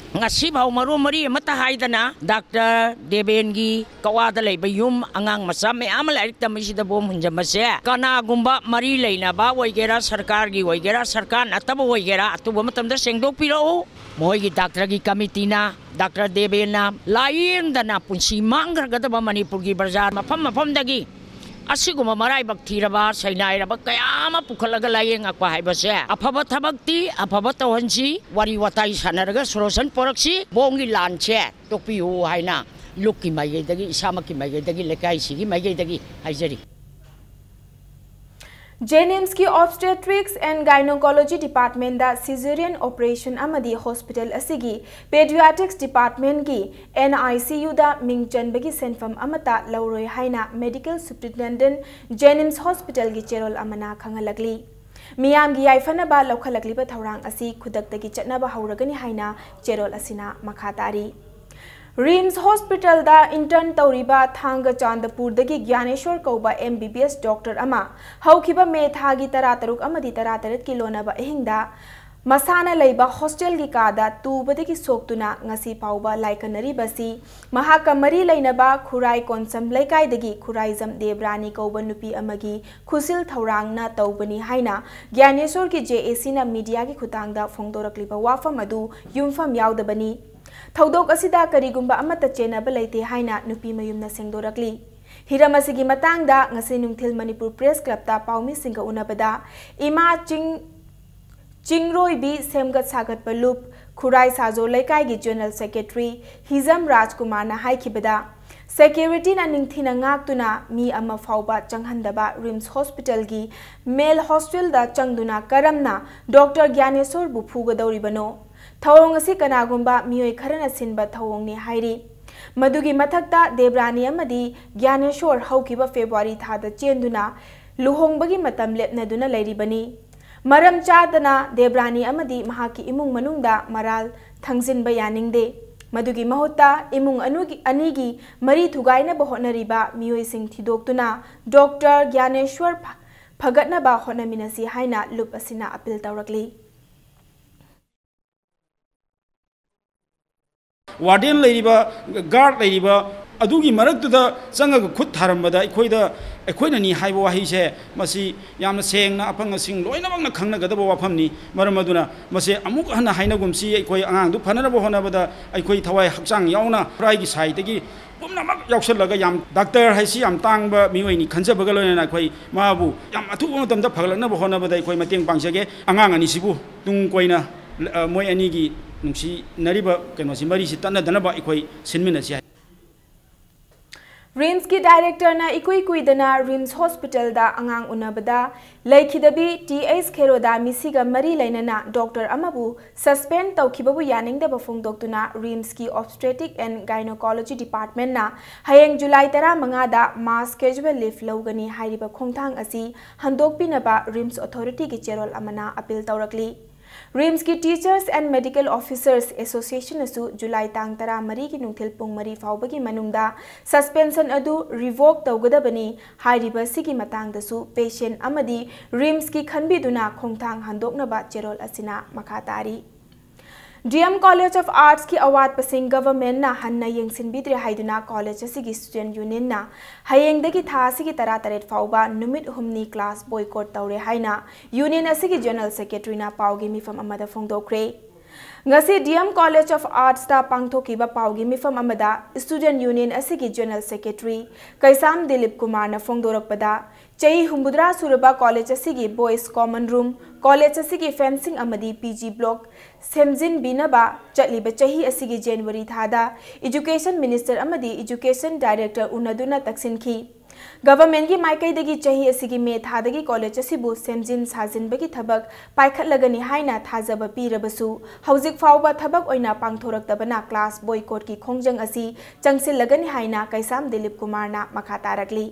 ꯉꯁꯤꯐꯥꯎ ꯃꯔꯣꯟ ꯃꯔꯤ ꯑꯃꯠꯇ ꯍꯥꯏꯗꯅ ꯗꯥꯛꯇꯔ ꯗꯦꯕꯦꯟꯒꯤ ꯀꯋꯥꯗ ꯂꯩꯕ ꯌꯨꯝ, ꯑꯉꯥꯡ ꯃꯆꯥ ꯃꯌꯥꯝ ꯑꯃ ꯂꯥꯏꯔꯤꯛ ꯇꯝꯕꯁꯤꯗ ꯕꯣꯝ ꯍꯨꯟꯖꯟꯕꯁꯦ ꯀꯅꯥꯒꯨꯝꯕ ꯃꯔꯤ ꯂꯩꯅꯕ ꯑꯣꯏꯒꯦꯔꯥ, ꯁꯔꯀꯥꯔꯒꯤ ꯑꯣꯏꯒꯦꯔꯥ, ꯁꯔꯀꯥꯔ ꯅꯠꯇꯕ ꯑꯣꯏꯒꯦꯔꯥ, ꯑꯊꯨꯕ ꯃꯇꯝꯗ ꯁꯦꯡꯗꯣꯛꯄꯤꯔꯛꯎ꯫ ꯃꯈꯣꯏꯒꯤ ꯗꯥꯛꯇꯔꯒꯤ ꯀꯃꯤꯇꯤꯅ ꯗꯥꯛꯇꯔ ꯗꯦꯕꯦꯟꯅ ꯂꯥꯌꯦꯡꯗꯅ ꯄꯨꯟꯁꯤ ꯃꯥꯡꯈ꯭ꯔꯒꯗꯕ ꯃꯅꯤꯄꯨꯔꯒꯤ ꯕꯖꯥꯔ ꯃꯐꯝ ꯃꯐꯝꯗꯒꯤ ꯑꯁꯤꯒꯨꯝꯕ ꯃꯔꯥꯏꯕꯛ ꯊꯤꯔꯕ, ꯁꯩꯅꯥꯏꯔꯕ ꯀꯌꯥ ꯑꯃ ꯄꯨꯈꯠꯂꯒ ꯂꯥꯌꯦꯡꯉꯛꯄ ꯍꯥꯏꯕꯁꯦ ꯑꯐꯕ ꯊꯕꯛꯇꯤ, ꯑꯐꯕ ꯇꯧꯍꯟꯁꯤ, ꯋꯥꯔꯤ ꯋꯥꯇꯥꯏ ꯁꯥꯟꯅꯔꯒ ꯁꯣꯂꯨꯁꯟ ꯄꯣꯔꯛꯁꯤ, ꯕꯣꯝꯒꯤ ꯂꯥꯟꯁꯦ ꯇꯣꯛꯄꯤꯌꯨ ꯍꯥꯏꯅ ꯂꯨꯞꯀꯤ ꯃꯥꯏꯀꯩꯗꯒꯤ, ꯏꯁꯥꯃꯛꯀꯤ ꯃꯥꯏꯀꯩꯗꯒꯤ, ꯂꯩꯀꯥꯏꯁꯤꯒꯤ ꯃꯥꯏꯀꯩꯗꯒꯤ ꯍꯥꯏꯖꯔꯤ꯫ ꯖꯦꯅꯤꯝꯁꯀꯤ Obstetrics and Gynecology Departmentꯗ cesarean operation ꯑꯃꯗꯤ ꯍꯣꯁꯄꯤꯇꯥꯜ ꯑꯁꯤꯒꯤ Pediatrics Departmentꯀꯤ NICUꯗ ꯃꯤꯡ ꯆꯟꯕꯒꯤ ꯁꯦꯟꯐꯝ ꯑꯃꯠꯇ ꯂꯧꯔꯣꯏ ꯍꯥꯏꯅ Medical Superintendent, ꯖꯦꯅꯤꯝꯁ ꯍꯣꯁꯄꯤꯇꯥꯜꯒꯤ ꯆꯦꯔꯣꯜ ꯑꯃꯅ ꯈꯪꯍꯜꯂꯛꯂꯤ꯫ ꯃꯤꯌꯥꯝꯒꯤ ꯌꯥꯏꯐꯅꯕ ꯂꯧꯈꯠꯂꯛꯂꯤꯕ ꯊꯧꯔꯥꯡ ꯑꯁꯤ ꯈꯨꯗꯛꯇꯒꯤ ꯆꯠꯅꯕ ꯍꯧꯔꯒꯅꯤ ꯍꯥꯏꯅ ꯆꯦꯔꯣꯜ ꯑꯁꯤꯅ ꯃꯈꯥ ꯇꯥꯔꯤ꯫ ꯔꯤꯝꯁ ꯍꯣꯁꯄꯤꯇꯥꯜꯗ ꯏꯟꯇꯔꯟ ꯇꯧꯔꯤꯕ ꯊꯥꯡꯒ ꯆꯥꯟꯗꯄꯨꯔꯗꯒꯤ ꯒ꯭ꯌꯥꯅꯦꯁꯣꯔ ꯀꯧꯕ ꯑꯦꯝ ꯕꯤ ꯕꯤ ꯑꯦꯁ ꯗꯣꯛꯇꯔ ꯑꯃ ꯍꯧꯈꯤꯕ ꯃꯦ ꯊꯥꯒꯤ ꯇꯔꯥꯇꯔꯨꯛ ꯑꯃꯗꯤ ꯇꯔꯥꯇꯔꯦꯠꯀꯤ ꯂꯣꯟꯅꯕ ꯑꯍꯤꯡꯗ ꯃꯁꯥꯅ ꯂꯩꯕ ꯍꯣꯁꯇꯦꯜꯒꯤ ꯀꯥꯗ ꯇꯨꯕꯗꯒꯤ ꯁꯣꯛꯇꯨꯅ ꯉꯁꯤ ꯐꯥꯎꯕ ꯂꯥꯏꯀꯠꯅꯔꯤꯕꯁꯤ ꯃꯍꯥꯛꯀ ꯃꯔꯤ ꯂꯩꯅꯕ ꯈꯨꯔꯥꯏ ꯀꯣꯟꯁꯝ ꯂꯩꯀꯥꯏꯗꯒꯤ ꯈꯨꯔꯥꯏꯖꯝ ꯗꯦꯕ꯭ꯔꯥꯅꯤ ꯀꯧꯕ ꯅꯨꯄꯤ ꯑꯃꯒꯤ ꯈꯨꯠꯁꯤꯜ ꯊꯧꯔꯥꯡꯅ ꯇꯧꯕꯅꯤ ꯍꯥꯏꯅ ꯒ꯭ꯌꯥꯅꯦꯁꯣꯔꯒꯤ ꯖꯦ ꯑꯦ ꯁꯤꯅ ꯃꯤꯗꯤꯌꯥꯒꯤ ꯈꯨꯠꯊꯥꯡꯗ ꯐꯣꯡꯗꯣꯔꯛꯂꯤꯕ ꯋꯥꯐꯝ ꯑꯗꯨ ꯌꯨꯝꯐꯝ ꯌꯥꯎꯗꯕꯅꯤ꯫ ꯊꯧꯗꯣꯛ ꯑꯁꯤꯗ ꯀꯔꯤꯒꯨꯝꯕ ꯑꯃꯠꯇ ꯆꯦꯟꯅꯕ ꯂꯩꯇꯦ ꯍꯥꯏꯅ ꯅꯨꯄꯤ ꯃꯌꯨꯝꯅ ꯁꯦꯡꯗꯣꯔꯛꯂꯤ꯫ ꯍꯤꯔꯝ ꯑꯁꯤꯒꯤ ꯃꯇꯥꯡꯗ ꯉꯁꯤ ꯅꯨꯡꯊꯤꯜ ꯃꯅꯤꯄꯨꯔ ꯄ꯭ꯔꯦꯁ ꯀ꯭ꯂꯕꯇ ꯄꯥꯎꯃꯤꯁꯤꯡꯒ ꯎꯅꯕꯗ ꯏꯃꯥ ꯆꯤꯡ-, ꯆꯤꯡꯔꯣꯏꯕꯤ ꯁꯦꯝꯒꯠ ꯁꯥꯒꯠꯄ ꯂꯨꯞ ꯈꯨꯔꯥꯏ ꯁꯥꯖꯣ ꯂꯩꯀꯥꯏꯒꯤ ꯖꯦꯅꯔꯦꯜ ꯁꯦꯀ꯭ꯔꯦꯇꯔꯤ ꯍꯤꯖꯝ ꯔꯥꯖꯀꯨꯃꯥꯔꯅ ꯍꯥꯏꯈꯤꯕꯗ, ꯁꯦꯀ꯭ꯌꯨꯔꯤꯇꯤꯅ ꯅꯤꯡꯊꯤꯅ ꯉꯥꯛꯇꯨꯅ ꯃꯤ ꯑꯃ ꯐꯥꯎꯕ ꯆꯪꯍꯟꯗꯕ ꯔꯤꯝꯁ ꯍꯣꯁꯄꯤꯇꯥꯜꯒꯤ ꯃꯦꯜ ꯍꯣꯁꯇꯦꯜꯗ ꯆꯪꯗꯨꯅ ꯀꯔꯝꯅ ꯗꯣꯛꯇꯔ ꯒ꯭ꯌꯥꯅꯦꯁꯣꯔꯕꯨ ꯐꯨꯒꯗꯧꯔꯤꯕꯅꯣ? ꯊꯧꯑꯣꯡ ꯑꯁꯤ ꯀꯅꯥꯒꯨꯝꯕ ꯃꯤꯑꯣꯏ ꯈꯔꯅ ꯁꯤꯟꯕ ꯊꯧꯑꯣꯡꯅꯤ ꯍꯥꯏꯔꯤ꯫ ꯃꯗꯨꯒꯤ ꯃꯊꯛꯇ ꯗꯦꯕ꯭ꯔꯥꯅꯤ ꯑꯃꯗꯤ ꯒ꯭ꯌꯥꯅꯦꯁꯣꯔ ꯍꯧꯈꯤꯕ ꯐꯦꯕ꯭ꯔꯨꯋꯥꯔꯤ ꯊꯥꯗ ꯆꯦꯟꯗꯨꯅ ꯂꯨꯍꯣꯡꯕꯒꯤ ꯃꯇꯝ ꯂꯦꯞꯅꯗꯨꯅ ꯂꯩꯔꯤꯕꯅꯤ꯫ ꯃꯔꯝ ꯆꯥꯗꯅ ꯗꯦꯕ꯭ꯔꯥꯅꯤ ꯑꯃꯗꯤ ꯃꯍꯥꯛꯀꯤ ꯏꯃꯨꯡ ꯃꯅꯨꯡꯗ ꯃꯔꯥꯜ ꯊꯪꯖꯤꯟꯕ ꯌꯥꯅꯤꯡꯗꯦ꯫ ꯃꯗꯨꯒꯤ ꯃꯍꯨꯠꯇ ꯏꯃꯨꯡ ꯑꯅꯨꯒꯤ-, ꯑꯅꯤꯒꯤ ꯃꯔꯤ ꯊꯨꯒꯥꯏꯅꯕ ꯍꯣꯠꯅꯔꯤꯕ ꯃꯤꯑꯣꯏꯁꯤꯡ ꯊꯤꯗꯣꯛꯇꯨꯅ ꯗꯣꯛꯇꯔ ꯒ꯭ꯌꯥꯅꯦꯁꯣꯔ ꯐ-, ꯐꯒꯠꯅꯕ ꯍꯣꯠꯅꯃꯤꯟꯅꯁꯤ ꯍꯥꯏꯅ ꯂꯨꯞ ꯑꯁꯤꯅ ꯑꯄꯤꯜ ꯇꯧꯔꯛꯂꯤ꯫ ꯋꯥꯔꯗꯦꯟ ꯂꯩꯔꯤꯕ, ꯒꯥꯔꯗ ꯂꯩꯔꯤꯕ ꯑꯗꯨꯒꯤ ꯃꯔꯛꯇꯨꯗ ꯆꯪꯉꯒ ꯈꯨꯠ ꯊꯥꯔꯝꯕꯗ ꯑꯩꯈꯣꯏꯗ, ꯑꯩꯈꯣꯏꯅꯅꯤ ꯍꯥꯏꯕ ꯋꯥꯍꯩꯁꯦ ꯃꯁꯤ ꯌꯥꯝꯅ ꯁꯦꯡꯅ ꯑꯐꯪ ꯑꯁꯤꯡ ꯂꯣꯏꯅꯃꯛꯅ ꯈꯪꯅꯒꯗꯕ ꯋꯥꯐꯝꯅꯤ꯫ ꯃꯔꯝ ꯑꯗꯨꯅ ꯃꯁꯦ ꯑꯃꯨꯛ ꯍꯟꯅ ꯍꯥꯏꯅꯒꯨꯝꯁꯤ, ꯑꯩꯈꯣꯏ ꯑꯉꯥꯡꯗꯨ ꯐꯅꯅꯕ ꯍꯣꯠꯅꯕꯗ ꯑꯩꯈꯣꯏ ꯊꯋꯥꯏ ꯍꯛꯆꯥꯡ ꯌꯥꯎꯅ ꯈꯨꯔꯥꯏꯒꯤ ꯁꯥꯏꯠꯇꯒꯤ ꯄꯨꯝꯅꯃꯛ ꯌꯥꯎꯁꯜꯂꯒ ꯌꯥꯝ, ꯗꯥꯛꯇꯔ ꯍꯥꯏꯁꯤ ꯌꯥꯝ ꯇꯥꯡꯕ ꯃꯤꯑꯣꯏꯅꯤ ꯈꯟꯖꯕꯒ ꯂꯣꯏꯅꯅ ꯑꯩꯈꯣꯏ ꯃꯥꯕꯨ ꯌꯥꯝ ꯑꯊꯨꯕ ꯃꯇꯝꯗ ꯐꯒꯠꯂꯛꯅꯕ ꯍꯣꯠꯅꯕꯗ ꯑꯩꯈꯣꯏ ꯃꯇꯦꯡ ꯄꯥꯡꯖꯒꯦ꯫ ꯑꯉꯥꯡ ꯑꯅꯤꯁꯤꯕꯨ ꯇꯨꯡ ꯀꯣꯏꯅ, ꯑ, ꯃꯣꯏ ꯑꯅꯤꯒꯤ ꯅꯨꯡꯁꯤꯅꯔꯤꯕ ꯀꯩꯅꯣꯁꯤ, ꯃꯔꯤꯁꯤ ꯇꯠꯅꯗꯅꯕ ꯑꯩꯈꯣꯏ ꯁꯤꯟꯃꯤꯟꯅꯁꯤ ꯍꯥꯏ꯫ ꯔꯤꯝꯁꯀꯤ ꯗꯥꯏꯔꯦꯛꯇꯔꯅ ꯏꯀꯨꯏ ꯀꯨꯏꯗꯅ ꯔꯤꯝꯁ ꯍꯣꯁꯄꯤꯇꯥꯜꯗ ꯑꯉꯥꯡ ꯎꯅꯕꯗ ꯂꯩꯈꯤꯗꯕꯤ ꯇꯤ ꯑꯩꯆ ꯈꯦꯔꯣꯗꯥꯃꯤꯁꯤꯒ ꯃꯔꯤ ꯂꯩꯅꯅ ꯗꯣꯛꯇꯔ ꯑꯃꯕꯨ ꯁꯁꯄꯦꯟ ꯇꯧꯈꯤꯕꯕꯨ ꯌꯥꯅꯤꯡꯗꯕ ꯐꯣꯡꯗꯣꯛꯇꯨꯅ ꯔꯤꯝꯁꯀꯤ ꯑꯣꯕꯁꯇ꯭ꯔꯦꯇꯤꯛ ꯑꯦꯟ ꯒꯥꯏꯅꯣꯀꯣꯂꯣꯖꯤ ꯗꯤꯄꯥꯔꯠꯃꯦꯟꯅ ꯍꯌꯦꯡ ꯖꯨꯂꯥꯏ ꯇꯔꯥꯃꯉꯥꯗ ꯃꯥꯁ ꯀꯦꯖꯨꯋꯦꯜ ꯂꯤꯐ ꯂꯧꯒꯅꯤ ꯍꯥꯏꯔꯤꯕ ꯈꯣꯡꯊꯥꯡ ꯑꯁꯤ ꯍꯟꯗꯣꯛꯄꯤꯅꯕ ꯔꯤꯝꯁ ꯑꯣꯊꯣꯔꯤꯇꯤꯒꯤ ꯆꯦꯔꯣꯜ ꯑꯃꯅ ꯑꯄꯤꯜ ꯇꯧꯔꯛꯂꯤ꯫ ꯔꯤꯝꯁꯀꯤ Teachers and Medical Officers Association ꯅꯁꯨ ꯖꯨꯂꯥꯏ ꯇꯥꯡ ꯇꯔꯥꯃꯔꯤꯒꯤ ꯅꯨꯡꯊꯤꯜ ꯄꯨꯡ ꯃꯔꯤ ꯐꯥꯎꯕꯒꯤ ꯃꯅꯨꯡꯗ suspension ꯑꯗꯨ revoke ꯇꯧꯒꯗꯕꯅꯤ꯫ ꯍꯥꯏꯔꯤꯕ ꯑꯁꯤꯒꯤ ꯃꯇꯥꯡꯗꯁꯨ patient ꯑꯃꯗꯤ ꯔꯤꯝꯁꯀꯤ ꯈꯟꯕꯤꯗꯨꯅ ꯈꯣꯡꯊꯥꯡ ꯍꯟꯗꯣꯛꯅꯕ ꯆꯦꯔꯣꯜ ꯑꯁꯤꯅ ꯃꯈꯥ ꯇꯥꯔꯤ꯫ D M College of Arts ꯀꯤ ꯑꯋꯥꯠꯄꯁꯤꯡ government ꯅ ꯍꯟꯅ ꯌꯦꯡꯁꯤꯟꯕꯤꯗ꯭ꯔꯦ ꯍꯥꯏꯗꯨꯅ college ꯑꯁꯤꯒꯤ student union ꯅ ꯍꯌꯦꯡꯗꯒꯤ ꯊꯥ ꯑꯁꯤꯒꯤ ꯇꯔꯥꯇꯔꯦꯠ ꯐꯥꯎꯕ ꯅꯨꯃꯤꯠ ꯍꯨꯝꯅꯤ class boycott ꯇꯧꯔꯦ ꯍꯥꯏꯅ union ꯑꯁꯤꯒꯤ general secretary ꯅ ꯄꯥꯎꯒꯤ ꯃꯤꯐꯝ ꯑꯃꯗ ꯐꯣꯡꯗꯣꯛꯈ꯭ꯔꯦ꯫ ꯉꯁꯤ D M College of Arts ꯇ ꯄꯥꯡꯊꯣꯛꯈꯤꯕ ꯄꯥꯎꯒꯤ ꯃꯤꯐꯝ ꯑꯃꯗ student union ꯑꯁꯤꯒꯤ general secretary ꯀꯩꯁꯥꯝ ꯗꯤꯂꯤꯞ ꯀꯨꯃꯥꯔꯅ ꯐꯣꯡꯗꯣꯔꯛꯄꯗ, ꯆꯍꯤ ꯍꯨꯝꯐꯨꯇꯔꯥ ꯁꯨꯔꯕ college ꯑꯁꯤꯒꯤ boys common room, college ꯑꯁꯤꯒꯤ fencing ꯑꯃꯗꯤ P G block ꯁꯦꯝꯖꯤꯟꯕꯤꯅꯕ ꯆꯠꯂꯤꯕ ꯆꯍꯤ ꯑꯁꯤꯒꯤ January ꯊꯥꯗ education minister ꯑꯃꯗꯤ education director ꯎꯅꯗꯨꯅ ꯇꯛꯁꯤꯟꯈꯤ꯫ Government ꯀꯤ ꯃꯥꯏꯀꯩꯗꯒꯤ ꯆꯍꯤ ꯑꯁꯤꯒꯤ May ꯊꯥꯗꯒꯤ college ꯑꯁꯤꯕꯨ ꯁꯦꯝꯖꯤꯟ ꯁꯥꯖꯤꯟꯕꯒꯤ ꯊꯕꯛ ꯄꯥꯏꯈꯠꯂꯒꯅꯤ ꯍꯥꯏꯅ ꯊꯥꯖꯕ ꯄꯤꯔꯕꯁꯨ, ꯍꯧꯖꯤꯛ ꯐꯥꯎꯕ ꯊꯕꯛ ꯑꯣꯏꯅ ꯄꯥꯡꯊꯣꯔꯛꯇꯕꯅ class boycott ꯀꯤ ꯈꯣꯡꯖꯪ ꯑꯁꯤ ꯆꯪꯁꯤꯜꯂꯒꯅꯤ ꯍꯥꯏꯅ ꯀꯩꯁꯥꯝ ꯗꯤꯂꯤꯞ ꯀꯨꯃꯥꯔꯅ ꯃꯈꯥ ꯇꯥꯔꯛꯂꯤ꯫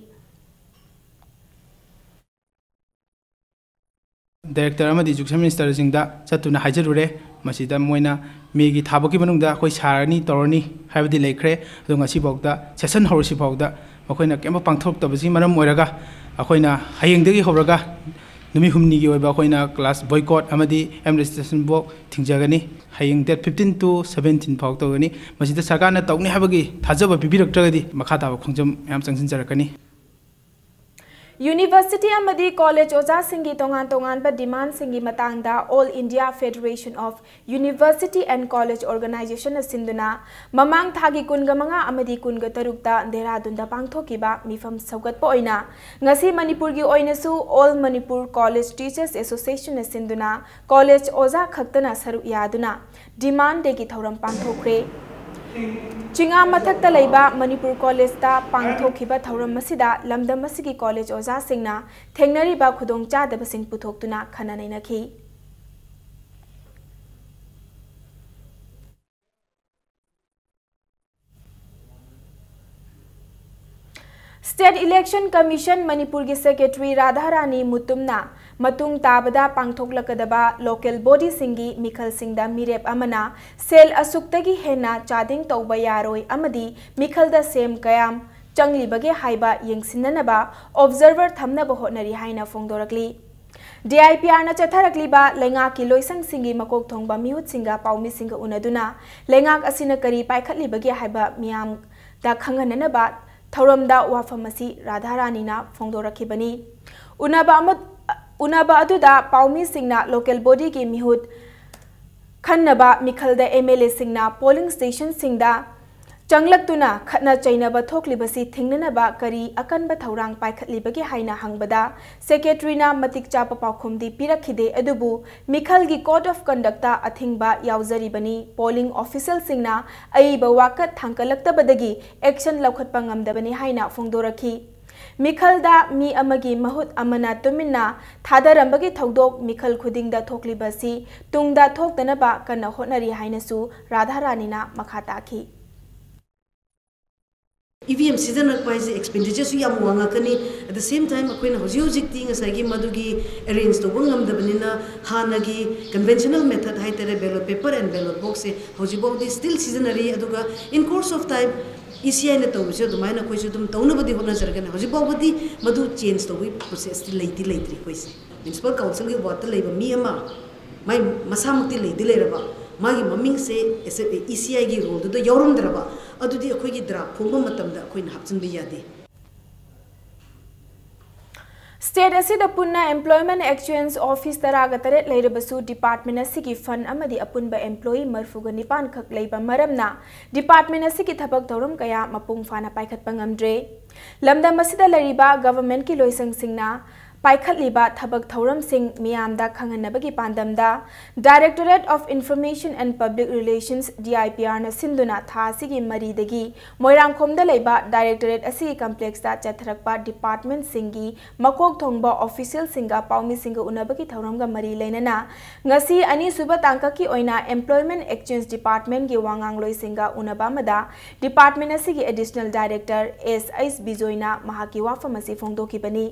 Director ꯑꯃꯗꯤ education minister ꯁꯤꯡꯗ ꯆꯠꯇꯨꯅ ꯍꯥꯏꯖꯔꯨꯔꯦ꯫ ꯃꯁꯤꯗ ꯃꯣꯏꯅ May ꯒꯤ ꯊꯥ ꯐꯥꯎꯒꯤ ꯃꯅꯨꯡꯗ ꯑꯩꯈꯣꯏ ꯁꯥꯔꯅꯤ, ꯇꯧꯔꯅꯤ ꯍꯥꯏꯕꯗꯤ ꯂꯩꯈ꯭ꯔꯦ꯫ ꯑꯗꯣ ꯉꯁꯤꯐꯥꯎꯗ, session ꯍꯧꯔꯁꯤ ꯐꯥꯎꯗ ꯃꯈꯣꯏꯅ ꯀꯔꯤꯝꯇ ꯄꯥꯡꯊꯣꯔꯛꯇꯕꯁꯤꯒꯤ ꯃꯔꯝ ꯑꯣꯏꯔꯒ, ꯑꯩꯈꯣꯏꯅ ꯍꯌꯦꯡꯗꯒꯤ ꯍꯧꯔꯒ ꯅꯨꯃꯤꯠ ꯍꯨꯝꯅꯤꯒꯤ ꯑꯣꯏꯕ ꯑꯩꯈꯣꯏꯅ class boycott ꯑꯃꯗꯤ administration block ꯊꯤꯡꯖꯒꯅꯤ꯫ ꯍꯌꯦꯡ date fifteen to seventeen ꯐꯥꯎ ꯇꯧꯒꯅꯤ꯫ ꯃꯁꯤꯗ ꯁꯔꯀꯥꯔꯅ ꯇꯧꯅꯤ ꯍꯥꯏꯕꯒꯤ ꯊꯥꯖꯕ ꯄꯤꯕꯤꯔꯛꯇ꯭ꯔꯒꯗꯤ ꯃꯈꯥ ꯇꯥꯕ ꯈꯣꯡꯖꯪ ꯃꯌꯥꯝ ꯆꯪꯁꯤꯟꯖꯔꯛꯀꯅꯤ꯫ University ꯑꯃꯗꯤ college ꯑꯣꯖꯥꯁꯤꯡꯒꯤ ꯇꯣꯉꯥꯟ ꯇꯣꯉꯥꯟꯕ demand ꯁꯤꯡꯒꯤ ꯃꯇꯥꯡꯗ All India Federation of University and College Organization ꯅ ꯁꯤꯟꯗꯨꯅ ꯃꯃꯥꯡ ꯊꯥꯒꯤ ꯀꯨꯟꯒ ꯃꯉꯥ ꯑꯃꯗꯤ ꯀꯨꯟꯒ ꯇꯔꯨꯛꯇ ꯗꯦꯍꯔꯥꯗꯨꯟꯗ ꯄꯥꯡꯊꯣꯛꯈꯤꯕ ꯃꯤꯐꯝ ꯁꯧꯒꯠꯄ ꯑꯣꯏꯅ ꯉꯁꯤ ꯃꯅꯤꯄꯨꯔꯒꯤ ꯑꯣꯏꯅꯁꯨ All Manipur College Teachers Association ꯅ ꯁꯤꯟꯗꯨꯅ college ꯑꯣꯖꯥ ꯈꯛꯇꯅ ꯁꯔꯨꯛ ꯌꯥꯗꯨꯅ demand day ꯒꯤ ꯊꯧꯔꯝ ꯄꯥꯡꯊꯣꯛꯈ꯭ꯔꯦ꯫ ꯆꯤꯉꯥ ꯃꯊꯛꯇ ꯂꯩꯕ ꯃꯅꯤꯄꯨꯔ college ꯇ ꯄꯥꯡꯊꯣꯛꯈꯤꯕ ꯊꯧꯔꯝ ꯑꯁꯤꯗ ꯂꯝꯗꯝ ꯑꯁꯤꯒꯤ college ꯑꯣꯖꯥꯁꯤꯡꯅ ꯊꯦꯡꯅꯔꯤꯕ ꯈꯨꯗꯣꯡꯆꯥꯗꯕꯁꯤꯡ ꯄꯨꯊꯣꯛꯇꯨꯅ ꯈꯟꯅ ꯅꯩꯅꯈꯤ꯫ State Election Commission ꯃꯅꯤꯄꯨꯔꯒꯤ secretary ꯔꯥꯙꯥꯔꯥꯅꯤ ꯃꯨꯇꯨꯝꯅ ꯃꯇꯨꯡ ꯇꯥꯕꯗ ꯄꯥꯡꯊꯣꯛꯂꯛꯀꯗꯕ local bodyꯁꯤꯡꯒꯤ ꯃꯤꯈꯜꯁꯤꯡꯗ ꯃꯤꯔꯦꯞ ꯑꯃꯅ ꯁꯦꯜ ꯑꯁꯨꯛꯇꯒꯤ ꯍꯦꯟꯅ ꯆꯥꯗꯤꯡ ꯇꯧꯕ ꯌꯥꯔꯣꯏ ꯑꯃꯗꯤ ꯃꯤꯈꯜꯗ ꯁꯦꯝ ꯀꯌꯥꯝ ꯆꯪꯂꯤꯕꯒꯦ ꯍꯥꯏꯕ ꯌꯦꯡꯁꯤꯟꯅꯅꯕ observer ꯊꯝꯅꯕ ꯍꯣꯠꯅꯔꯤ ꯍꯥꯏꯅ ꯐꯣꯡꯗꯣꯔꯛꯂꯤ꯫ DIPRꯅ ꯆꯠꯊꯔꯛꯂꯤꯕ ꯂꯩꯉꯥꯛꯀꯤ ꯂꯣꯏꯁꯪꯁꯤꯡꯒꯤ ꯃꯀꯣꯛ ꯊꯣꯡꯕ ꯃꯤꯍꯨꯠꯁꯤꯡꯒ ꯄꯥꯎꯃꯤꯁꯤꯡꯒ ꯎꯅꯗꯨꯅ ꯂꯩꯉꯥꯛ ꯑꯁꯤꯅ ꯀꯔꯤ ꯄꯥꯏꯈꯠꯂꯤꯕꯒꯦ ꯍꯥꯏꯕ ꯃꯤꯌꯥꯝꯗ ꯈꯪꯍꯟꯅꯅꯕ ꯊꯧꯔꯝꯗ ꯋꯥꯐꯝ ꯑꯁꯤ ꯔꯥꯙꯥꯔꯥꯅꯤꯅ ꯐꯣꯡꯗꯣꯔꯛꯈꯤꯕꯅꯤ꯫ ꯎꯅꯕ ꯑꯃ-, ꯎꯅꯕ ꯑꯗꯨꯗ ꯄꯥꯎꯃꯤꯁꯤꯡꯅ local bodyꯒꯤ ꯃꯤꯍꯨꯠ ꯈꯟꯅꯕ ꯃꯤꯈꯜꯗ MLAꯁꯤꯡꯅ polling stationꯁꯤꯡꯗ ꯆꯪꯂꯛꯇꯨꯅ ꯈꯠꯅ ꯆꯩꯅꯕ ꯊꯣꯛꯂꯤꯕꯁꯤ ꯊꯤꯡꯅꯅꯕ ꯀꯔꯤ ꯑꯀꯟꯕ ꯊꯧꯔꯥꯡ ꯄꯥꯏꯈꯠꯂꯤꯕꯒꯦ ꯍꯥꯏꯅ ꯍꯪꯕꯗ secretaryꯅ ꯃꯇꯤꯛ ꯆꯥꯕ ꯄꯥꯎꯈꯨꯝꯗꯤ ꯄꯤꯔꯛꯈꯤꯗꯦ, ꯑꯗꯨꯕꯨ ꯃꯤꯈꯜꯒꯤ code of conductꯇ ꯑꯊꯤꯡꯕ ꯌꯥꯎꯖꯔꯤꯕꯅꯤ꯫ Polling officialꯁꯤꯡꯅ ꯑꯏꯕ ꯋꯥꯀꯠ ꯊꯥꯡꯒꯠꯂꯛꯇꯕꯗꯒꯤ action ꯂꯧꯈꯠꯄ ꯉꯝꯗꯕꯅꯤ ꯍꯥꯏꯅ ꯐꯣꯡꯗꯣꯔꯛꯈꯤ꯫ ꯃꯤꯈꯜꯗ ꯃꯤ ꯑꯃꯒꯤ ꯃꯍꯨꯠ ꯑꯃꯅ ꯇꯨꯃꯤꯟꯅ ꯊꯥꯗꯔꯝꯕꯒꯤ ꯊꯧꯗꯣꯛ ꯃꯤꯈꯜ ꯈꯨꯗꯤꯡꯗ ꯊꯣꯛꯂꯤꯕꯁꯤ ꯇꯨꯡꯗ ꯊꯣꯛꯇꯅꯕ ꯀꯟꯅ ꯍꯣꯠꯅꯔꯤ ꯍꯥꯏꯅꯁꯨ ꯔꯥꯙꯥꯔꯥꯅꯤꯅ ꯃꯈꯥ ꯇꯥꯈꯤ꯫ EVM ꯁꯤꯖꯤꯟꯅꯔꯛꯄ ꯍꯥꯏꯁꯦ expenditureꯁꯨ ꯌꯥꯝ ꯋꯥꯡꯉꯛꯀꯅꯤ꯫ At the same time ꯑꯩꯈꯣꯏꯅ ꯍꯧꯖꯤꯛ ꯍꯧꯖꯤꯛꯇꯤ ꯉꯁꯥꯏꯒꯤ ꯃꯗꯨꯒꯤ arrange ꯇꯧꯕ ꯉꯝꯗꯕꯅꯤꯅ ꯍꯥꯟꯅꯒꯤ conventional method ꯍꯥꯏꯇꯥꯔꯦ, ballot paper and ballot boxꯁꯦ ꯍꯧꯖꯤꯛꯐꯥꯎꯗꯤ still ꯁꯤꯖꯤꯟꯅꯔꯤ꯫ ꯑꯗꯨꯒ in course of time ECIꯅ ꯇꯧꯕꯁꯦ ꯑꯗꯨꯃꯥꯏꯅ ꯑꯩꯈꯣꯏꯁꯨ ꯑꯗꯨꯝ ꯇꯧꯅꯕꯗꯤ ꯍꯣꯠꯅꯖꯔꯛꯀꯅꯤ꯫ ꯍꯧꯖꯤꯛꯐꯥꯎꯕꯗꯤ ꯃꯗꯨ change ꯇꯧꯕꯒꯤ processꯇꯤ ꯂꯩꯗꯤ ꯂꯩꯇ꯭ꯔꯤ ꯑꯩꯈꯣꯏꯁꯦ꯫ Municipal councilꯒꯤ wardꯇ ꯂꯩꯕ ꯃꯤ ꯑꯃ ꯃꯥꯏ ꯃꯁꯥꯃꯛꯇꯤ ꯂꯩꯗꯤ ꯂꯩꯔꯕ, ꯃꯥꯒꯤ ꯃꯃꯤꯡꯁꯦ ECIꯒꯤ rollꯗꯨꯗ ꯌꯥꯎꯔꯝꯗ꯭ꯔꯕ, ꯑꯗꯨꯗꯤ ꯑꯩꯈꯣꯏꯒꯤ draft ꯐꯣꯡꯕ ꯃꯇꯝꯗ ꯑꯩꯈꯣꯏꯅ ꯍꯥꯞꯆꯤꯟꯕ ꯌꯥꯗꯦ꯫ State ꯑꯁꯤꯗ ꯄꯨꯟꯅ employment exchange office ꯇꯔꯥꯒ ꯇꯔꯦꯠ ꯂꯩꯔꯕꯁꯨ department ꯑꯁꯤꯒꯤ fund ꯑꯃꯗꯤ ꯑꯄꯨꯟꯕ employee ꯃꯔꯤꯐꯨꯒ ꯅꯤꯄꯥꯟ ꯈꯛ ꯂꯩꯕ ꯃꯔꯝꯅ department ꯑꯁꯤꯒꯤ ꯊꯕꯛ ꯊꯧꯔꯝ ꯀꯌꯥ ꯃꯄꯨꯡ ꯐꯥꯅ ꯄꯥꯏꯈꯠꯄ ꯉꯝꯗ꯭ꯔꯦ꯫ ꯂꯝꯗꯝ ꯑꯁꯤꯗ ꯂꯩꯔꯤꯕ governmentꯀꯤ ꯂꯣꯏꯁꯪꯁꯤꯡꯅ ꯄꯥꯏꯈꯠꯂꯤꯕ ꯊꯕꯛ ꯊꯧꯔꯝꯁꯤꯡ ꯃꯤꯌꯥꯝꯗ ꯈꯪꯍꯟꯅꯕꯒꯤ ꯄꯥꯟꯗꯝꯗ Directorate of Information and Public Relations, DIPRꯅ ꯁꯤꯟꯗꯨꯅ ꯊꯥ ꯑꯁꯤꯒꯤ ꯃꯔꯤꯗꯒꯤ ꯃꯣꯏꯔꯥꯡꯈꯣꯝꯗ ꯂꯩꯕ directorate ꯑꯁꯤꯒꯤ complexꯇ ꯆꯠꯊꯔꯛꯄ departmentꯁꯤꯡꯒꯤ ꯃꯀꯣꯛ ꯊꯣꯡꯕ officialꯁꯤꯡꯒ ꯄꯥꯎꯃꯤꯁꯤꯡꯒ ꯎꯅꯕꯒꯤ ꯊꯧꯔꯝꯒ ꯃꯔꯤ ꯂꯩꯅꯅ ꯉꯁꯤ ꯑꯅꯤꯁꯨꯕ ꯇꯥꯡꯀꯛꯀꯤ ꯑꯣꯏꯅ employment exchange departmentꯀꯤ ꯋꯥꯉꯥꯡꯂꯣꯏꯁꯤꯡꯒ ꯎꯅꯕ ꯑꯃꯗ department ꯑꯁꯤꯒꯤ additional director S H ꯕꯤꯖꯣꯏꯅ ꯃꯍꯥꯛꯀꯤ ꯋꯥꯐꯝ ꯑꯁꯤ ꯐꯣꯡꯗꯣꯛꯈꯤꯕꯅꯤ꯫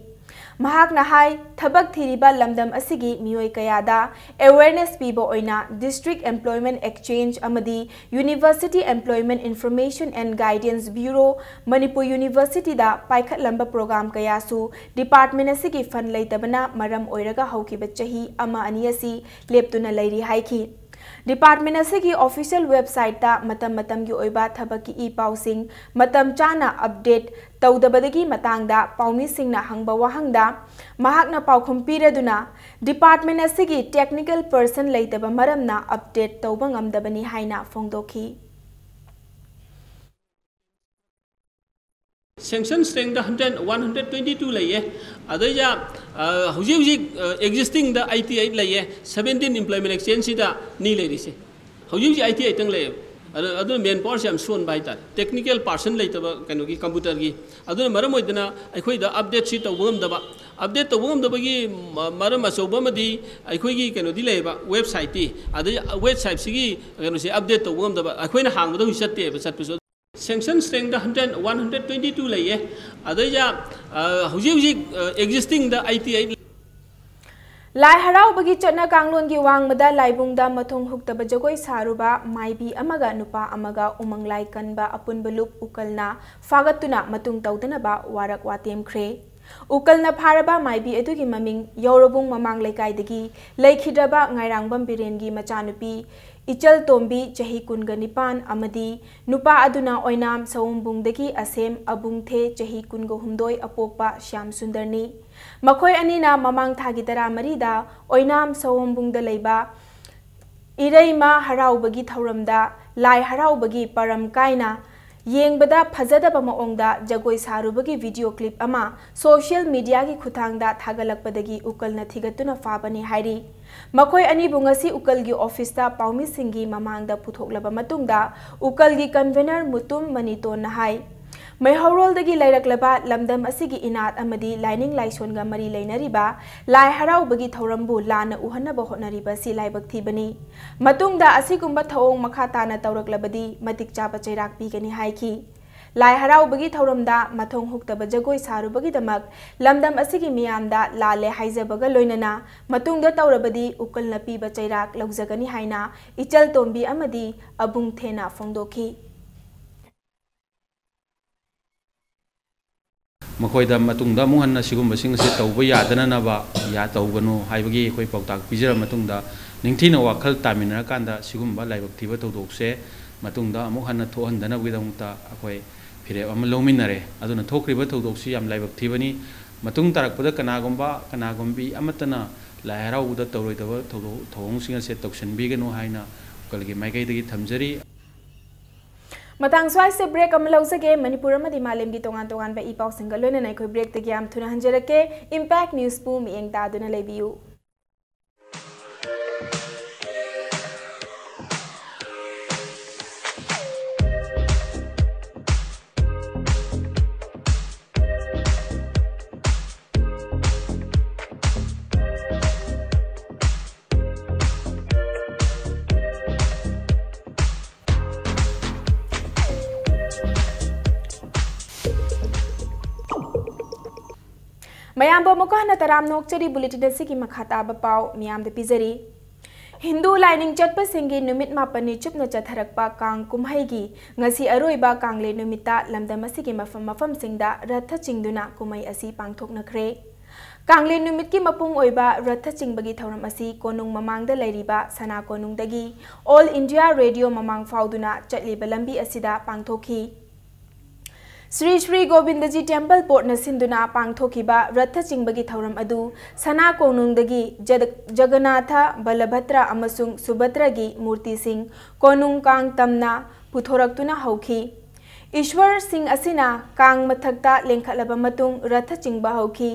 ꯃꯍꯥꯛꯅ ꯍꯥꯏ꯫ ꯊꯕꯛ ꯊꯤꯔꯤꯕ ꯂꯝꯗꯝ ꯑꯁꯤꯒꯤ ꯃꯤꯑꯣꯏ ꯀꯌꯥꯗ awareness ꯄꯤꯕ ꯑꯣꯏꯅ District Employment Exchange ꯑꯃꯗꯤ University Employment Information and Guidance Bureau, Manipur University the ꯄꯥꯏꯈꯠꯂꯝꯕ program ꯀꯌꯥꯁꯨ department ꯑꯁꯤꯒꯤ fund ꯂꯩꯇꯕꯅ ꯃꯔꯝ ꯑꯣꯏꯔꯒ ꯍꯧꯈꯤꯕ ꯆꯍꯤ ꯑꯃ ꯑꯅꯤ ꯑꯁꯤ ꯂꯦꯞꯇꯨꯅ ꯂꯩꯔꯤ ꯍꯥꯏꯈꯤ꯫ Department ꯑꯁꯤꯒꯤ official website ꯇ ꯃꯇꯝ ꯃꯇꯝꯒꯤ ꯑꯣꯏꯕ ꯊꯕꯛꯀꯤ ꯏ ꯄꯥꯎꯁꯤꯡ ꯃꯇꯝ ꯆꯥꯅ update ꯇꯧꯗꯕꯗꯒꯤ ꯃꯇꯥꯡꯗ ꯄꯥꯎꯃꯤꯁꯤꯡꯅ ꯍꯪꯕ ꯋꯥꯍꯪꯗ ꯃꯍꯥꯛꯅ ꯄꯥꯎꯈꯨꯝ ꯄꯤꯔꯗꯨꯅ, department ꯑꯁꯤꯒꯤ technical person ꯂꯩꯇꯕ ꯃꯔꯝꯅ update ꯇꯧꯕ ꯉꯝꯗꯕꯅꯤ ꯍꯥꯏꯅ ꯐꯣꯡꯗꯣꯛꯈꯤ꯫ Sanction strength ꯗ hundred, one hundred twenty two ꯂꯩꯌꯦ꯫ ꯑꯗꯩꯗ, ꯑ, ꯍꯧꯖꯤꯛ ꯍꯧꯖꯤꯛ, ꯑ, existing ꯗ eighty eight ꯂꯩꯌꯦ꯫ Seventeen employment exchange ꯁꯤꯗ ꯅꯤ ꯂꯩꯔꯤꯁꯦ꯫ ꯍꯧꯖꯤꯛ ꯍꯧꯖꯤꯛ eighty eight ꯇꯪ ꯂꯩꯌꯦꯕ꯫ ꯑꯗꯨ, ꯑꯗꯨꯅ manpower ꯁꯦ ꯌꯥꯝ ꯁꯣꯟꯕ ꯍꯥꯏꯇꯥꯔꯦ꯫ Technical person ꯂꯩꯇꯕ ꯀꯩꯅꯣꯒꯤ computer ꯒꯤ꯫ ꯑꯗꯨꯅ ꯃꯔꯝ ꯑꯣꯏꯗꯅ ꯑꯩꯈꯣꯏꯗ update ꯁꯤ ꯇꯧꯕ ꯉꯝꯗꯕ꯫ Update ꯇꯧꯕ ꯉꯝꯗꯕꯒꯤ ꯃ-, ꯃꯔꯝ ꯑꯆꯧꯕ ꯑꯃꯗꯤ ꯑꯩꯈꯣꯏꯒꯤ ꯀꯩꯅꯣꯗꯤ ꯂꯩꯌꯦꯕ, website ꯇꯤ꯫ ꯑꯗꯩ website ꯁꯤꯒꯤ ꯀꯩꯅꯣꯁꯦ update ꯇꯧꯕ ꯉꯝꯗꯕ꯫ ꯑꯩꯈꯣꯏꯅ ꯍꯥꯡꯕꯗ ꯍꯧꯖꯤꯛ ꯆꯠꯇꯦꯕ, ꯆꯠꯄꯁꯨ꯫ Sanction strength ꯗ hundred, one hundred twenty two ꯂꯩꯌꯦ꯫ ꯑꯗꯩꯗ, ꯑ, ꯍꯧꯖꯤꯛ ꯍꯧꯖꯤꯛ, ꯑ, existing ꯗ eighty eight꯫ ꯂꯥꯏ ꯍꯔꯥꯎꯕꯒꯤ ꯆꯠꯅ ꯀꯥꯡꯂꯣꯟꯒꯤ ꯋꯥꯡꯃꯗ ꯂꯥꯏꯕꯨꯡꯗ ꯃꯊꯣꯡ ꯍꯨꯛꯇꯕ ꯖꯒꯣꯏ ꯁꯥꯔꯨꯕ ꯃꯥꯏꯕꯤ ꯑꯃꯒ ꯅꯨꯄꯥ ꯑꯃꯒ ꯎꯃꯪ ꯂꯥꯏ ꯀꯟꯕ ꯑꯄꯨꯟꯕ ꯂꯨꯞ ꯎꯀꯜꯅ ꯐꯥꯒꯠꯇꯨꯅ ꯃꯇꯨꯡ ꯇꯧꯗꯅꯕ ꯋꯥꯔꯛ ꯋꯥꯇꯦꯝꯈ꯭ꯔꯦ꯫ ꯎꯀꯜꯅ ꯐꯥꯔꯕ ꯃꯥꯏꯕꯤ ꯑꯗꯨꯒꯤ ꯃꯃꯤꯡ ꯌꯥꯎꯔꯕꯨꯡ ꯃꯃꯥꯡ ꯂꯩꯀꯥꯏꯗꯒꯤ ꯂꯩꯈꯤꯗ꯭ꯔꯕ ꯉꯥꯏꯔꯥꯡꯕꯝ ꯕꯤꯔꯦꯟꯒꯤ ꯃꯆꯥꯅꯨꯄꯤ ꯏꯆꯜ ꯇꯣꯝꯕꯤ, ꯆꯍꯤ ꯀꯨꯟꯒ ꯅꯤꯄꯥꯟ, ꯑꯃꯗꯤ ꯅꯨꯄꯥ ꯑꯗꯨꯅ ꯑꯣꯏꯅꯥꯝ ꯁꯑꯣꯝꯕꯨꯡꯗꯒꯤ ꯑꯁꯦꯝ ꯑꯕꯨꯡꯊꯦ, ꯆꯍꯤ ꯀꯨꯟꯒ ꯍꯨꯝꯗꯣꯏ, ꯑꯄꯣꯛꯄ ꯁ꯭ꯌꯥꯝ ꯁꯨꯟꯗꯔꯅꯤ꯫ ꯃꯈꯣꯏ ꯑꯅꯤꯅ ꯃꯃꯥꯡ ꯊꯥꯒꯤ ꯇꯔꯥꯃꯔꯤꯗ ꯑꯣꯏꯅꯥꯝ ꯁꯑꯣꯝꯕꯨꯡꯗ ꯂꯩꯕ ꯏꯔꯩꯃ ꯍꯔꯥꯎꯕꯒꯤ ꯊꯧꯔꯝꯗ ꯂꯥꯏ ꯍꯔꯥꯎꯕꯒꯤ ꯄꯔꯝ ꯀꯥꯏꯅ ꯌꯦꯡꯕꯗ ꯐꯖꯗꯕ ꯃꯑꯣꯡꯗ ꯖꯒꯣꯏ ꯁꯥꯔꯨꯕꯒꯤ video clip ꯑꯃ social media ꯒꯤ ꯈꯨꯠꯊꯥꯡꯗ ꯊꯥꯒꯠꯂꯛꯄꯗꯒꯤ ꯎꯀꯜꯅ ꯊꯤꯒꯠꯇꯨꯅ ꯐꯥꯕꯅꯤ ꯍꯥꯏꯔꯤ꯫ ꯃꯈꯣꯏ ꯑꯅꯤꯕꯨ ꯉꯁꯤ ꯎꯀꯜꯒꯤ office ꯇ ꯄꯥꯎꯃꯤꯁꯤꯡꯒꯤ ꯃꯃꯥꯡꯗ ꯄꯨꯊꯣꯛꯂꯕ ꯃꯇꯨꯡꯗ ꯎꯀꯜꯒꯤ convener ꯃꯨꯇꯨꯝ ꯃꯅꯤꯇꯣꯟꯅ ꯍꯥꯏ, ꯃꯩꯍꯧꯔꯣꯜꯗꯒꯤ ꯂꯩꯔꯛꯂꯕ ꯂꯝꯗꯝ ꯑꯁꯤꯒꯤ ꯏꯅꯥꯠ ꯑꯃꯗꯤ ꯂꯥꯏꯅꯤꯡ ꯂꯥꯏꯁꯣꯟꯒ ꯃꯔꯤ ꯂꯩꯅꯔꯤꯕ ꯂꯥꯏ ꯍꯔꯥꯎꯕꯒꯤ ꯊꯧꯔꯝꯕꯨ ꯂꯥꯟꯅ ꯎꯍꯟꯅꯕ ꯍꯣꯠꯅꯔꯤꯕ ꯑꯁꯤ ꯂꯥꯏꯕꯛ ꯊꯤꯕꯅꯤ꯫ ꯃꯇꯨꯡꯗ ꯑꯁꯤꯒꯨꯝꯕ ꯊꯧꯑꯣꯡ ꯃꯈꯥ ꯇꯥꯅ ꯇꯧꯔꯛꯂꯕꯗꯤ ꯃꯇꯤꯛ ꯆꯥꯕ ꯆꯩꯔꯥꯛ ꯄꯤꯒꯅꯤ ꯍꯥꯏꯈꯤ꯫ ꯂꯥꯏ ꯍꯔꯥꯎꯕꯒꯤ ꯊꯧꯔꯝꯗ ꯃꯊꯣꯡ ꯍꯨꯛꯇꯕ ꯖꯒꯣꯏ ꯁꯥꯔꯨꯕꯒꯤꯗꯃꯛ ꯂꯝꯗꯝ ꯑꯁꯤꯒꯤ ꯃꯤꯌꯥꯝꯗ ꯂꯥꯜꯂꯦ ꯍꯥꯏꯖꯕꯒ ꯂꯣꯏꯅꯅ ꯃꯇꯨꯡꯗ ꯇꯧꯔꯕꯗꯤ ꯎꯀꯜꯅ ꯄꯤꯕ ꯆꯩꯔꯥꯛ ꯂꯧꯖꯒꯅꯤ ꯍꯥꯏꯅ ꯏꯆꯜ ꯇꯣꯝꯕꯤ ꯑꯃꯗꯤ ꯑꯕꯨꯡ ꯊꯦꯅ ꯐꯣꯡꯗꯣꯛꯈꯤ꯫ ꯃꯈꯣꯏꯗ ꯃꯇꯨꯡꯗ ꯑꯃꯨꯛ ꯍꯟꯅ ꯁꯤꯒꯨꯝꯕꯁꯤꯡ ꯑꯁꯤ ꯇꯧꯕ ꯌꯥꯗꯅꯅꯕ ꯌꯥ-, ꯇꯧꯒꯅꯨ ꯍꯥꯏꯕꯒꯤ ꯑꯩꯈꯣꯏ ꯄꯥꯎꯇꯥꯛ ꯄꯤꯖꯔꯕ ꯃꯇꯨꯡꯗ, ꯅꯤꯡꯊꯤꯅ ꯋꯥꯈꯜ ꯇꯥꯃꯤꯟꯅꯔꯀꯥꯟꯗ ꯁꯤꯒꯨꯝꯕ ꯂꯥꯏꯕꯛ ꯊꯤꯕ ꯊꯧꯗꯣꯛꯁꯦ ꯃꯇꯨꯡꯗ ꯑꯃꯨꯛ ꯍꯟꯅ ꯊꯣꯛꯍꯟꯗꯅꯕꯒꯤꯗꯃꯛꯇ ꯑꯩꯈꯣꯏ ꯐꯤꯔꯦꯞ ꯑꯃ ꯂꯧꯃꯤꯟꯅꯔꯦ꯫ ꯑꯗꯨꯅ ꯊꯣꯛꯈ꯭ꯔꯤꯕ ꯊꯧꯗꯣꯛꯁꯤ ꯌꯥꯝ ꯂꯥꯏꯕꯛ ꯊꯤꯕꯅꯤ꯫ ꯃꯇꯨꯡ ꯇꯥꯔꯛꯄꯗ ꯀꯅꯥꯒꯨꯝꯕ, ꯀꯅꯥꯒꯨꯝꯕꯤ ꯑꯃꯠꯇꯅ ꯂꯥꯏ ꯍꯔꯥꯎꯕꯗ ꯇꯧꯔꯣꯏꯗꯕ ꯊꯧꯗꯣꯛ, ꯊꯧꯑꯣꯡꯁꯤꯡ ꯑꯁꯦ ꯇꯧꯁꯤꯟꯕꯤꯒꯅꯨ ꯍꯥꯏꯅ ꯎꯀꯜꯒꯤ ꯃꯥꯏꯀꯩꯗꯒꯤ ꯊꯝꯖꯔꯤ꯫ ꯃꯇꯥꯡ ꯁ꯭ꯋꯥꯏꯁꯦ break ꯑꯃ ꯂꯧꯖꯒꯦ꯫ ꯃꯅꯤꯄꯨꯔ ꯑꯃꯗꯤ ꯃꯥꯂꯦꯝꯒꯤ ꯇꯣꯉꯥꯟ ꯇꯣꯉꯥꯟꯕ ꯏ ꯄꯥꯎꯁꯤꯡꯒ ꯂꯣꯏꯅꯅ ꯑꯩꯈꯣꯏ breakꯇꯒꯤ ꯌꯥꯝ ꯊꯨꯅ ꯍꯟꯖꯔꯛꯀꯦ꯫ Impact Newsꯄꯨ ꯃꯤꯠꯌꯦꯡ ꯇꯥꯗꯨꯅ ꯂꯩꯕꯤꯌꯨ꯫ ꯃꯌꯥꯝꯕꯨ ꯑꯃꯨꯛꯀ ꯍꯟꯅ ꯇꯔꯥꯝꯅ ꯑꯣꯛꯆꯔꯤ꯫ Bulletin ꯑꯁꯤꯒꯤ ꯃꯈꯥ ꯇꯥꯕ ꯄꯥꯎ ꯃꯤꯌꯥꯝꯗ ꯄꯤꯖꯔꯤ꯫ ꯍꯤꯟꯗꯨ ꯂꯥꯏꯅꯤꯡ ꯆꯠꯄꯁꯤꯡꯒꯤ ꯅꯨꯃꯤꯠ ꯃꯥꯄꯟꯅꯤ ꯆꯨꯞꯅ ꯆꯠꯊꯔꯛꯄ ꯀꯥꯡ ꯀꯨꯝꯍꯩꯒꯤ ꯉꯁꯤ ꯑꯔꯣꯏꯕ ꯀꯥꯡꯂꯦꯟ ꯅꯨꯃꯤꯠꯇ ꯂꯝꯗꯝ ꯑꯁꯤꯒꯤ ꯃꯐꯝ ꯃꯐꯝꯁꯤꯡꯗ ꯔꯊ ꯆꯤꯡꯗꯨꯅ ꯀꯨꯝꯍꯩ ꯑꯁꯤ ꯄꯥꯡꯊꯣꯛꯅꯈ꯭ꯔꯦ꯫ ꯀꯥꯡꯂꯦꯟ ꯅꯨꯃꯤꯠꯀꯤ ꯃꯄꯨꯡ ꯑꯣꯏꯕ ꯔꯊ ꯆꯤꯡꯕꯒꯤ ꯊꯧꯔꯝ ꯑꯁꯤ ꯀꯣꯅꯨꯡ ꯃꯃꯥꯡꯗ ꯂꯩꯔꯤꯕ ꯁꯅꯥ ꯀꯣꯅꯨꯡꯗꯒꯤ All India Radio ꯃꯃꯥꯡ ꯐꯥꯎꯗꯨꯅ ꯆꯠꯂꯤꯕ ꯂꯝꯕꯤ ꯑꯁꯤꯗ ꯄꯥꯡꯊꯣꯛꯈꯤ꯫ ꯁ꯭ꯔꯤ ꯁ꯭ꯔꯤ ꯒꯣꯕꯤꯟꯗꯖꯤ Temple Boardꯅ ꯁꯤꯟꯗꯨꯅ ꯄꯥꯡꯊꯣꯛꯈꯤꯕ ꯔꯊ ꯆꯤꯡꯕꯒꯤ ꯊꯧꯔꯝ ꯑꯗꯨ ꯁꯅꯥ ꯀꯣꯅꯨꯡꯗꯒꯤ ꯖꯗ-, ꯖꯒꯟꯅꯥꯊ, ꯕꯂꯚꯗ꯭ꯔ ꯑꯃꯁꯨꯡ ꯁꯨꯚꯗ꯭ꯔꯒꯤ ꯃꯨꯔꯇꯤꯁꯤꯡ ꯀꯣꯅꯨꯡ ꯀꯥꯡ ꯇꯝꯅ ꯄꯨꯊꯣꯔꯛꯇꯨꯅ ꯍꯧꯈꯤ꯫ ꯏꯁ꯭ꯋꯔꯁꯤꯡ ꯑꯁꯤꯅ ꯀꯥꯡ ꯃꯊꯛꯇ ꯂꯦꯡꯈꯠꯂꯕ ꯃꯇꯨꯡ ꯔꯊ ꯆꯤꯡꯕ ꯍꯧꯈꯤ꯫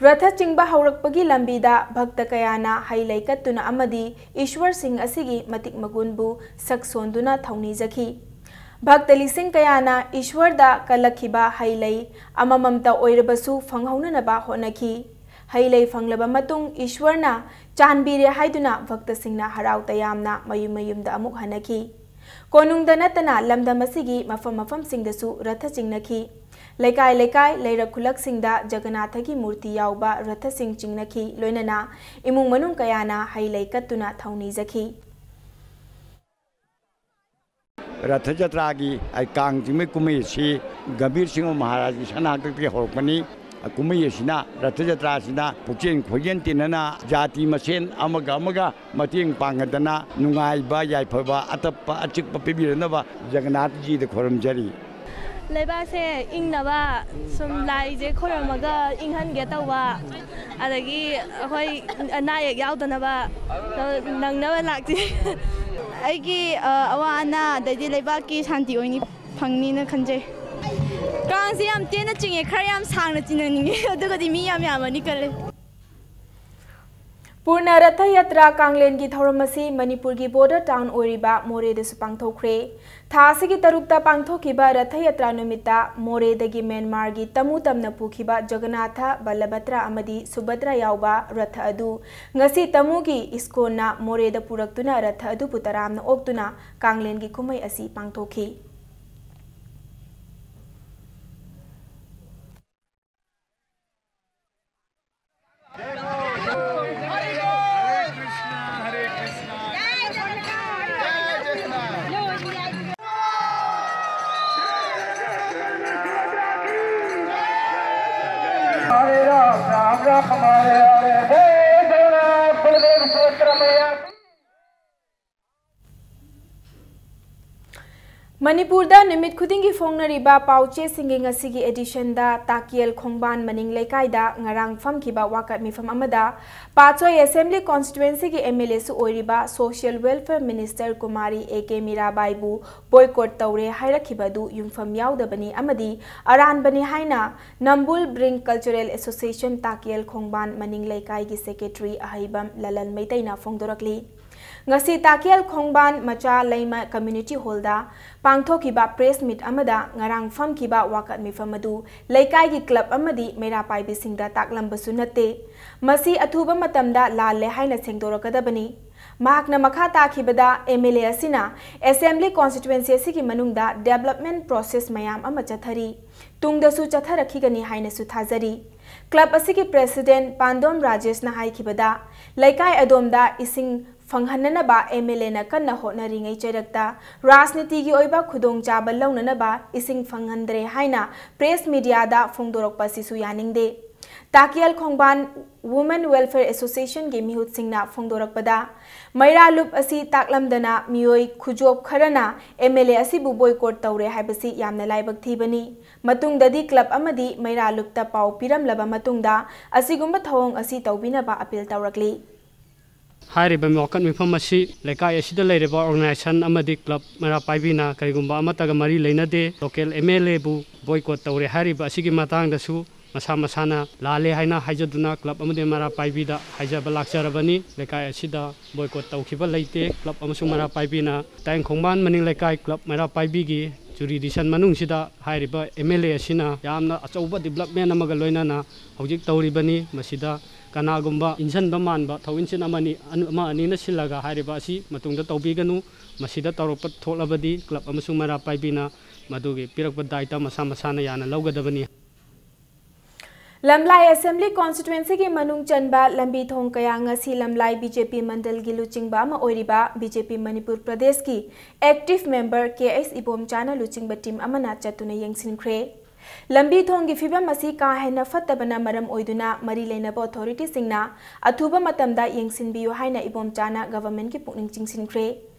ꯔꯊ ꯆꯤꯡꯕ ꯍꯧꯔꯛꯄꯒꯤ ꯂꯝꯕꯤꯗ ꯚꯛꯇ ꯀꯌꯥꯅ ꯍꯩ ꯂꯩ ꯀꯠꯇꯨꯅ ꯑꯃꯗꯤ ꯏꯁ꯭ꯋꯔꯁꯤꯡ ꯑꯁꯤꯒꯤ ꯃꯇꯤꯛ ꯃꯒꯨꯟꯕꯨ ꯁꯛ ꯁꯣꯟꯗꯨꯅ ꯊꯧꯅꯤꯖꯈꯤ꯫ ꯚꯛꯇ ꯂꯤꯁꯤꯡ ꯀꯌꯥꯅ ꯏꯁ꯭ꯋꯔꯗ ꯀꯜꯂꯛꯈꯤꯕ ꯍꯩ ꯂꯩ ꯑꯃꯃꯝꯇ ꯑꯣꯏꯔꯕꯁꯨ ꯐꯪꯍꯧꯅꯅꯕ ꯍꯣꯠꯅꯈꯤ꯫ ꯍꯩ ꯂꯩ ꯐꯪꯂꯕ ꯃꯇꯨꯡ ꯏꯁ꯭ꯋꯔꯅ ꯆꯥꯟꯕꯤꯔꯦ ꯍꯥꯏꯗꯨꯅ ꯚꯛꯇꯁꯤꯡꯅ ꯍꯔꯥꯎ ꯇꯌꯥꯝꯅ ꯃꯌꯨꯝ ꯃꯌꯨꯝꯗ ꯑꯃꯨꯛ ꯍꯟꯅꯈꯤ꯫ ꯀꯣꯅꯨꯡꯗ ꯅꯠꯇꯅ ꯂꯝꯗꯝ ꯑꯁꯤꯒꯤ ꯃꯐꯝ ꯃꯐꯝꯁꯤꯡꯗꯁꯨ ꯔꯊ ꯆꯤꯡꯅꯈꯤ꯫ ꯂꯩꯀꯥꯏ ꯂꯩꯀꯥꯏ, ꯂꯩꯔꯛ ꯈꯨꯜꯂꯛꯁꯤꯡꯗ ꯖꯒꯟꯅꯥꯊꯒꯤ ꯃꯨꯔꯇꯤ ꯌꯥꯎꯕ ꯔꯊꯁꯤꯡ ꯆꯤꯡꯅꯈꯤ꯫ ꯂꯣꯏꯅꯅ ꯏꯃꯨꯡ ꯃꯅꯨꯡ ꯀꯌꯥꯅ ꯍꯩ ꯂꯩ ꯀꯠꯇꯨꯅ ꯊꯧꯅꯤꯖꯈꯤ꯫ ꯔꯊ ꯖꯇ꯭ꯔꯥꯒꯤ ꯑꯩ ꯀꯥꯡ ꯆꯤꯡꯕꯒꯤ ꯀꯨꯝꯍꯩ ꯑꯁꯤ ꯒꯝꯚꯤꯔ ꯁꯤꯡꯍ ꯃꯍꯥꯔꯥꯖꯒꯤ ꯁꯅꯥ ꯍꯥꯛꯇꯛꯇꯒꯤ ꯍꯧꯔꯛꯄꯅꯤ꯫ ꯀꯨꯝꯍꯩ ꯑꯁꯤꯅ, ꯔꯊ ꯖꯇ꯭ꯔꯥ ꯑꯁꯤꯅ ꯄꯨꯛꯆꯦꯟ ꯈꯣꯏꯖꯦꯟ ꯇꯤꯟꯅꯅ ꯖꯥꯇꯤ ꯃꯁꯦꯟ ꯑꯃꯒ ꯑꯃꯒ ꯃꯇꯦꯡ ꯄꯥꯡꯅꯗꯅ ꯅꯨꯡꯉꯥꯏꯕ, ꯌꯥꯏꯐꯕ, ꯑꯇꯞꯄ ꯑꯆꯤꯛꯄ ꯄꯤꯕꯤꯔꯅꯕ ꯖꯒꯟꯅꯥꯊꯖꯤꯗ ꯈꯣꯏꯔꯝꯖꯔꯤ꯫ ꯂꯩꯕꯥꯛꯁꯦ ꯏꯪꯅꯕ ꯁꯨꯝ ꯂꯥꯏꯁꯦ ꯈꯣꯏꯔꯝꯃꯒ ꯏꯪꯍꯟꯒꯦ ꯇꯧꯕ, ꯑꯗꯒꯤ ꯑꯩꯈꯣꯏ ꯑꯅꯥ ꯑꯌꯦꯛ ꯌꯥꯎꯗꯅꯕ ꯅꯪꯅꯕ ꯂꯥꯛꯇꯦ꯫ ꯑꯩꯒꯤ ꯑꯋꯥ ꯑꯅꯥ ꯑꯗꯩꯗꯤ ꯂꯩꯕꯥꯛꯀꯤ ꯁꯥꯟꯇꯤ ꯑꯣꯏꯅꯤ ꯐꯪꯅꯤꯅ ꯈꯟꯖꯩ꯫ ꯀꯥꯡꯁꯦ ꯌꯥꯝ ꯇꯦꯟꯅ ꯆꯤꯡꯉꯦ, ꯈꯔ ꯌꯥꯝ ꯁꯥꯡꯅ ꯆꯤꯡꯅꯅꯤꯡꯉꯦ, ꯑꯗꯨꯒꯗꯤ ꯃꯤ ꯌꯥꯝ ꯌꯥꯝꯃꯅꯤ ꯈꯜꯂꯦ꯫ ꯄꯨꯔꯅ ꯔꯊ ꯌꯥꯇ꯭ꯔꯥ ꯀꯥꯡꯂꯦꯟꯒꯤ ꯊꯧꯔꯝ ꯑꯁꯤ ꯃꯅꯤꯄꯨꯔꯒꯤ ꯕꯣꯔꯗꯔ ꯇꯥꯎꯟ ꯑꯣꯏꯔꯤꯕ ꯃꯣꯔꯦꯗꯁꯨ ꯄꯥꯡꯊꯣꯛꯈ꯭ꯔꯦ꯫ ꯊꯥ ꯑꯁꯤꯒꯤ ꯇꯔꯨꯛꯇ ꯄꯥꯡꯊꯣꯛꯈꯤꯕ ꯔꯊ ꯌꯥꯇ꯭ꯔꯥ ꯅꯨꯃꯤꯠꯇ ꯃꯣꯔꯦꯗꯒꯤ ꯃ꯭ꯌꯥꯟꯃꯥꯔꯒꯤ ꯇꯃꯨ ꯇꯝꯅ ꯄꯨꯈꯤꯕ ꯖꯒꯟꯅꯥꯊ, ꯕꯂꯚꯗ꯭ꯔ ꯑꯃꯗꯤ ꯁꯨꯚꯗ꯭ꯔ ꯌꯥꯎꯕ ꯔꯊ ꯑꯗꯨ ꯉꯁꯤ ꯇꯃꯨꯒꯤ ꯏꯁꯀꯣꯟꯅ ꯃꯣꯔꯦꯗ ꯄꯨꯔꯛꯇꯨꯅ ꯔꯊ ꯑꯗꯨꯕꯨ ꯇꯔꯥꯝꯅ ꯑꯣꯛꯇꯨꯅ ꯀꯥꯡꯂꯦꯟꯒꯤ ꯀꯨꯝꯍꯩ ꯑꯁꯤ ꯄꯥꯡꯊꯣꯛꯈꯤ꯫ ꯃꯅꯤꯄꯨꯔꯗ ꯅꯨꯃꯤꯠ ꯈꯨꯗꯤꯡꯒꯤ ꯐꯣꯡꯅꯔꯤꯕ ꯄꯥꯎꯆꯦꯁꯤꯡꯒꯤ ꯉꯁꯤꯒꯤ ꯑꯦꯗꯤꯁꯟꯗ ꯇꯥꯀꯤꯌꯦꯜ ꯈꯣꯡꯕꯥꯟ ꯃꯅꯤꯡ ꯂꯩꯀꯥꯏꯗ ꯉꯔꯥꯡ ꯐꯝꯈꯤꯕ ꯋꯥꯀꯠ ꯃꯤꯐꯝ ꯑꯃꯗ ꯄꯥꯠꯁꯣꯏ ꯑꯦꯁꯦꯝꯕ꯭ꯂꯤ ꯀꯣꯟꯁꯇꯤꯇ꯭ꯋꯦꯟꯁꯤꯒꯤ ꯑꯦꯝ ꯑꯦꯜ ꯑꯦꯁꯨ ꯑꯣꯏꯔꯤꯕ social welfare minister Kumari A K ꯃꯤꯔꯥꯕꯥꯏꯕꯨ ꯕꯣꯏꯀꯣꯠ ꯇꯧꯔꯦ ꯍꯥꯏꯔꯛꯈꯤꯕ ꯑꯗꯨ ꯌꯨꯝꯐꯝ ꯌꯥꯎꯗꯕꯅꯤ ꯑꯃꯗꯤ ꯑꯔꯥꯟꯕꯅꯤ ꯍꯥꯏꯅ Nambul bring cultural association Takyel Khongban ꯃꯅꯤꯡ ꯂꯩꯀꯥꯏꯒꯤ ꯁꯦꯀ꯭ꯔꯦꯇꯔꯤ ꯑꯍꯩꯕꯝ ꯂꯂꯟ ꯃꯩꯇꯩꯅ ꯐꯣꯡꯗꯣꯔꯛꯂꯤ꯫ ꯉꯁꯤ ꯇꯥꯀꯤꯌꯦꯜ ꯈꯣꯡꯕꯥꯟ ꯃꯆꯥ ꯂꯩꯃ ꯀꯝꯃ꯭ꯌꯨꯅꯤꯇꯤ ꯍꯣꯜꯗ ꯄꯥꯡꯊꯣꯛꯈꯤꯕ ꯄ꯭ꯔꯦꯁ ꯃꯤꯠ ꯑꯃꯗ ꯉꯔꯥꯡ ꯐꯝꯈꯤꯕ ꯋꯥꯀꯠ ꯃꯤꯐꯝ ꯑꯗꯨ ꯂꯩꯀꯥꯏꯒꯤ ꯀ꯭ꯂꯕ ꯑꯃꯗꯤ ꯃꯩꯔꯥ ꯄꯥꯏꯕꯤꯁꯤꯡꯗ ꯇꯥꯛꯂꯝꯕꯁꯨ ꯅꯠꯇꯦ꯫ ꯃꯁꯤ ꯑꯊꯨꯕ ꯃꯇꯝꯗ ꯂꯥꯜꯂꯦ ꯍꯥꯏꯅ ꯁꯦꯡꯗꯣꯔꯛꯀꯗꯕꯅꯤ꯫ ꯃꯍꯥꯛꯅ ꯃꯈꯥ ꯇꯥꯈꯤꯕꯗ, M L A ꯑꯁꯤꯅ Assembly Constituency ꯑꯁꯤꯒꯤ ꯃꯅꯨꯡꯗ development process ꯃꯌꯥꯝ ꯑꯃ ꯆꯠꯊꯔꯤ, ꯇꯨꯡꯗꯁꯨ ꯆꯠꯊꯔꯛꯈꯤꯒꯅꯤ ꯍꯥꯏꯅꯁꯨ ꯊꯥꯖꯔꯤ꯫ Club ꯑꯁꯤꯒꯤ President ꯄꯥꯟꯗꯣꯝ ꯔꯥꯖꯦꯁꯅ ꯍꯥꯏꯈꯤꯕꯗ, ꯂꯩꯀꯥꯏ ꯑꯗꯣꯝꯗ ꯏꯁꯤꯡ ꯐꯪꯍꯟꯅꯅꯕ M L A ꯅ ꯀꯟꯅ ꯍꯣꯠꯅꯔꯤꯉꯩ ꯆꯩꯔꯛꯇ ꯔꯥꯖꯅꯤꯇꯤꯒꯤ ꯑꯣꯏꯕ ꯈꯨꯗꯣꯡꯆꯥꯕ ꯂꯧꯅꯅꯕ ꯏꯁꯤꯡ ꯐꯪꯍꯟꯗ꯭ꯔꯦ ꯍꯥꯏꯅ press media ꯗ ꯐꯣꯡꯗꯣꯔꯛꯄ ꯑꯁꯤꯁꯨ ꯌꯥꯅꯤꯡꯗꯦ꯫ ꯇꯥꯀꯤꯌꯜ ꯈꯣꯡꯕꯥꯟ Women Welfare Association ꯒꯤ ꯃꯤꯍꯨꯠꯁꯤꯡꯅ ꯐꯣꯡꯗꯣꯔꯛꯄꯗ, ꯃꯩꯔꯥ ꯂꯨꯞ ꯑꯁꯤ ꯇꯥꯛꯂꯝꯗꯅ ꯃꯤꯑꯣꯏ ꯈꯨꯖꯣꯞ ꯈꯔꯅ M L A ꯑꯁꯤꯕꯨ boycott ꯇꯧꯔꯦ ꯍꯥꯏꯕꯁꯤ ꯌꯥꯝꯅ ꯂꯥꯏꯕꯛ ꯊꯤꯕꯅꯤ꯫ ꯃꯇꯨꯡꯗꯗꯤ club ꯑꯃꯗꯤ ꯃꯩꯔꯥ ꯂꯨꯞꯇ ꯄꯥꯎ ꯄꯤꯔꯝꯂꯕ ꯃꯇꯨꯡꯗ ꯑꯁꯤꯒꯨꯝꯕ ꯊꯧꯑꯣꯡ ꯑꯁꯤ ꯇꯧꯕꯤꯅꯕ appeal ꯇꯧꯔꯛꯂꯤ꯫ ꯍꯥꯏꯔꯤꯕ ꯋꯥꯀꯠ ꯃꯤꯐꯝ ꯑꯁꯤ ꯂꯩꯀꯥꯏ ꯑꯁꯤꯗ ꯂꯩꯔꯤꯕ organization ꯑꯃꯗꯤ club ꯃꯩꯔꯥ ꯄꯥꯏꯕꯤꯅ ꯀꯔꯤꯒꯨꯝꯕ ꯑꯃꯠꯇꯒ ꯃꯔꯤ ꯂꯩꯅꯗꯦ꯫ Local M L A ꯕꯨ boycott ꯇꯧꯔꯦ ꯍꯥꯏꯔꯤꯕ ꯑꯁꯤꯒꯤ ꯃꯇꯥꯡꯗꯁꯨ ꯃꯁꯥ ꯃꯁꯥꯅ ꯂꯥꯜꯂꯦ ꯍꯥꯏꯅ ꯍꯥꯏꯖꯗꯨꯅ club ꯑꯃꯗꯤ ꯃꯩꯔꯥ ꯄꯥꯏꯕꯤꯗ ꯍꯥꯏꯖꯕ ꯂꯥꯛꯆꯔꯕꯅꯤ꯫ ꯂꯩꯀꯥꯏ ꯑꯁꯤꯗ boycott ꯇꯧꯈꯤꯕ ꯂꯩꯇꯦ꯫ Club ꯑꯃꯁꯨꯡ ꯃꯩꯔꯥ ꯄꯥꯏꯕꯤꯅ ꯇꯥꯏꯌꯦꯡ ꯈꯣꯡꯕꯥꯟ ꯃꯅꯤꯡ ꯂꯩꯀꯥꯏ club ꯃꯩꯔꯥ ꯄꯥꯏꯕꯤꯒꯤ jurisdiction ꯃꯅꯨꯡꯁꯤꯗ ꯍꯥꯏꯔꯤꯕ M L A ꯑꯁꯤꯅ ꯌꯥꯝꯅ ꯑꯆꯧꯕ development ꯑꯃꯒ ꯂꯣꯏꯅꯅ ꯍꯧꯖꯤꯛ ꯇꯧꯔꯤꯕꯅꯤ꯫ ꯃꯁꯤꯗ ꯀꯅꯥꯒꯨꯝꯕ ꯏꯟꯁꯤꯟꯕ ꯃꯥꯟꯕ ꯊꯧ ꯏꯟꯁꯤꯟ ꯑꯃꯅꯤ, ꯑꯃ ꯑꯅꯤꯅ ꯁꯤꯜꯂꯒ ꯍꯥꯏꯔꯤꯕ ꯑꯁꯤ ꯃꯇꯨꯡꯗ ꯇꯧꯕꯤꯒꯅꯨ꯫ ꯃꯁꯤꯗ ꯇꯧꯔꯛꯄ ꯊꯣꯛꯂꯕꯗꯤ club ꯑꯃꯁꯨꯡ ꯃꯩꯔꯥ ꯄꯥꯏꯕꯤꯅ ꯃꯗꯨꯒꯤ ꯄꯤꯔꯛꯄ ꯗꯥꯏꯇ ꯃꯁꯥ ꯃꯁꯥꯅ ꯌꯥꯅ ꯂꯧꯒꯗꯕꯅꯤ꯫ ꯂꯝꯂꯥꯏ Assembly Constituency ꯒꯤ ꯃꯅꯨꯡ ꯆꯟꯕ ꯂꯝꯕꯤ ꯊꯣꯡ ꯀꯌꯥ ꯉꯁꯤ ꯂꯝꯂꯥꯏ B J P ꯃꯟꯗꯜꯒꯤ ꯂꯨꯆꯤꯡꯕ ꯑꯃ ꯑꯣꯏꯔꯤꯕ B J P ꯃꯅꯤꯄꯨꯔ ꯄ꯭ꯔꯗꯦꯁꯀꯤ active member K S ꯏꯕꯣꯝꯆꯥꯅ ꯂꯨꯆꯤꯡꯕ team ꯑꯃꯅ ꯆꯠꯇꯨꯅ ꯌꯦꯡꯁꯤꯟꯈ꯭ꯔꯦ꯫ ꯂꯝꯕꯤ ꯊꯣꯡꯒꯤ ꯐꯤꯕꯝ ꯑꯁꯤ ꯀꯥ ꯍꯦꯟꯅ ꯐꯠꯇꯕꯅ ꯃꯔꯝ ꯑꯣꯏꯗꯨꯅ ꯃꯔꯤ ꯂꯩꯅꯕ authority ꯁꯤꯡꯅ ꯑꯊꯨꯕ ꯃꯇꯝꯗ ꯌꯦꯡꯁꯤꯟꯕꯤꯌꯨ ꯍꯥꯏꯅ ꯏꯕꯣꯝꯆꯥꯅ government ꯀꯤ ꯄꯨꯛꯅꯤꯡ ꯆꯤꯡꯁꯤꯟꯈ꯭ꯔꯦ꯫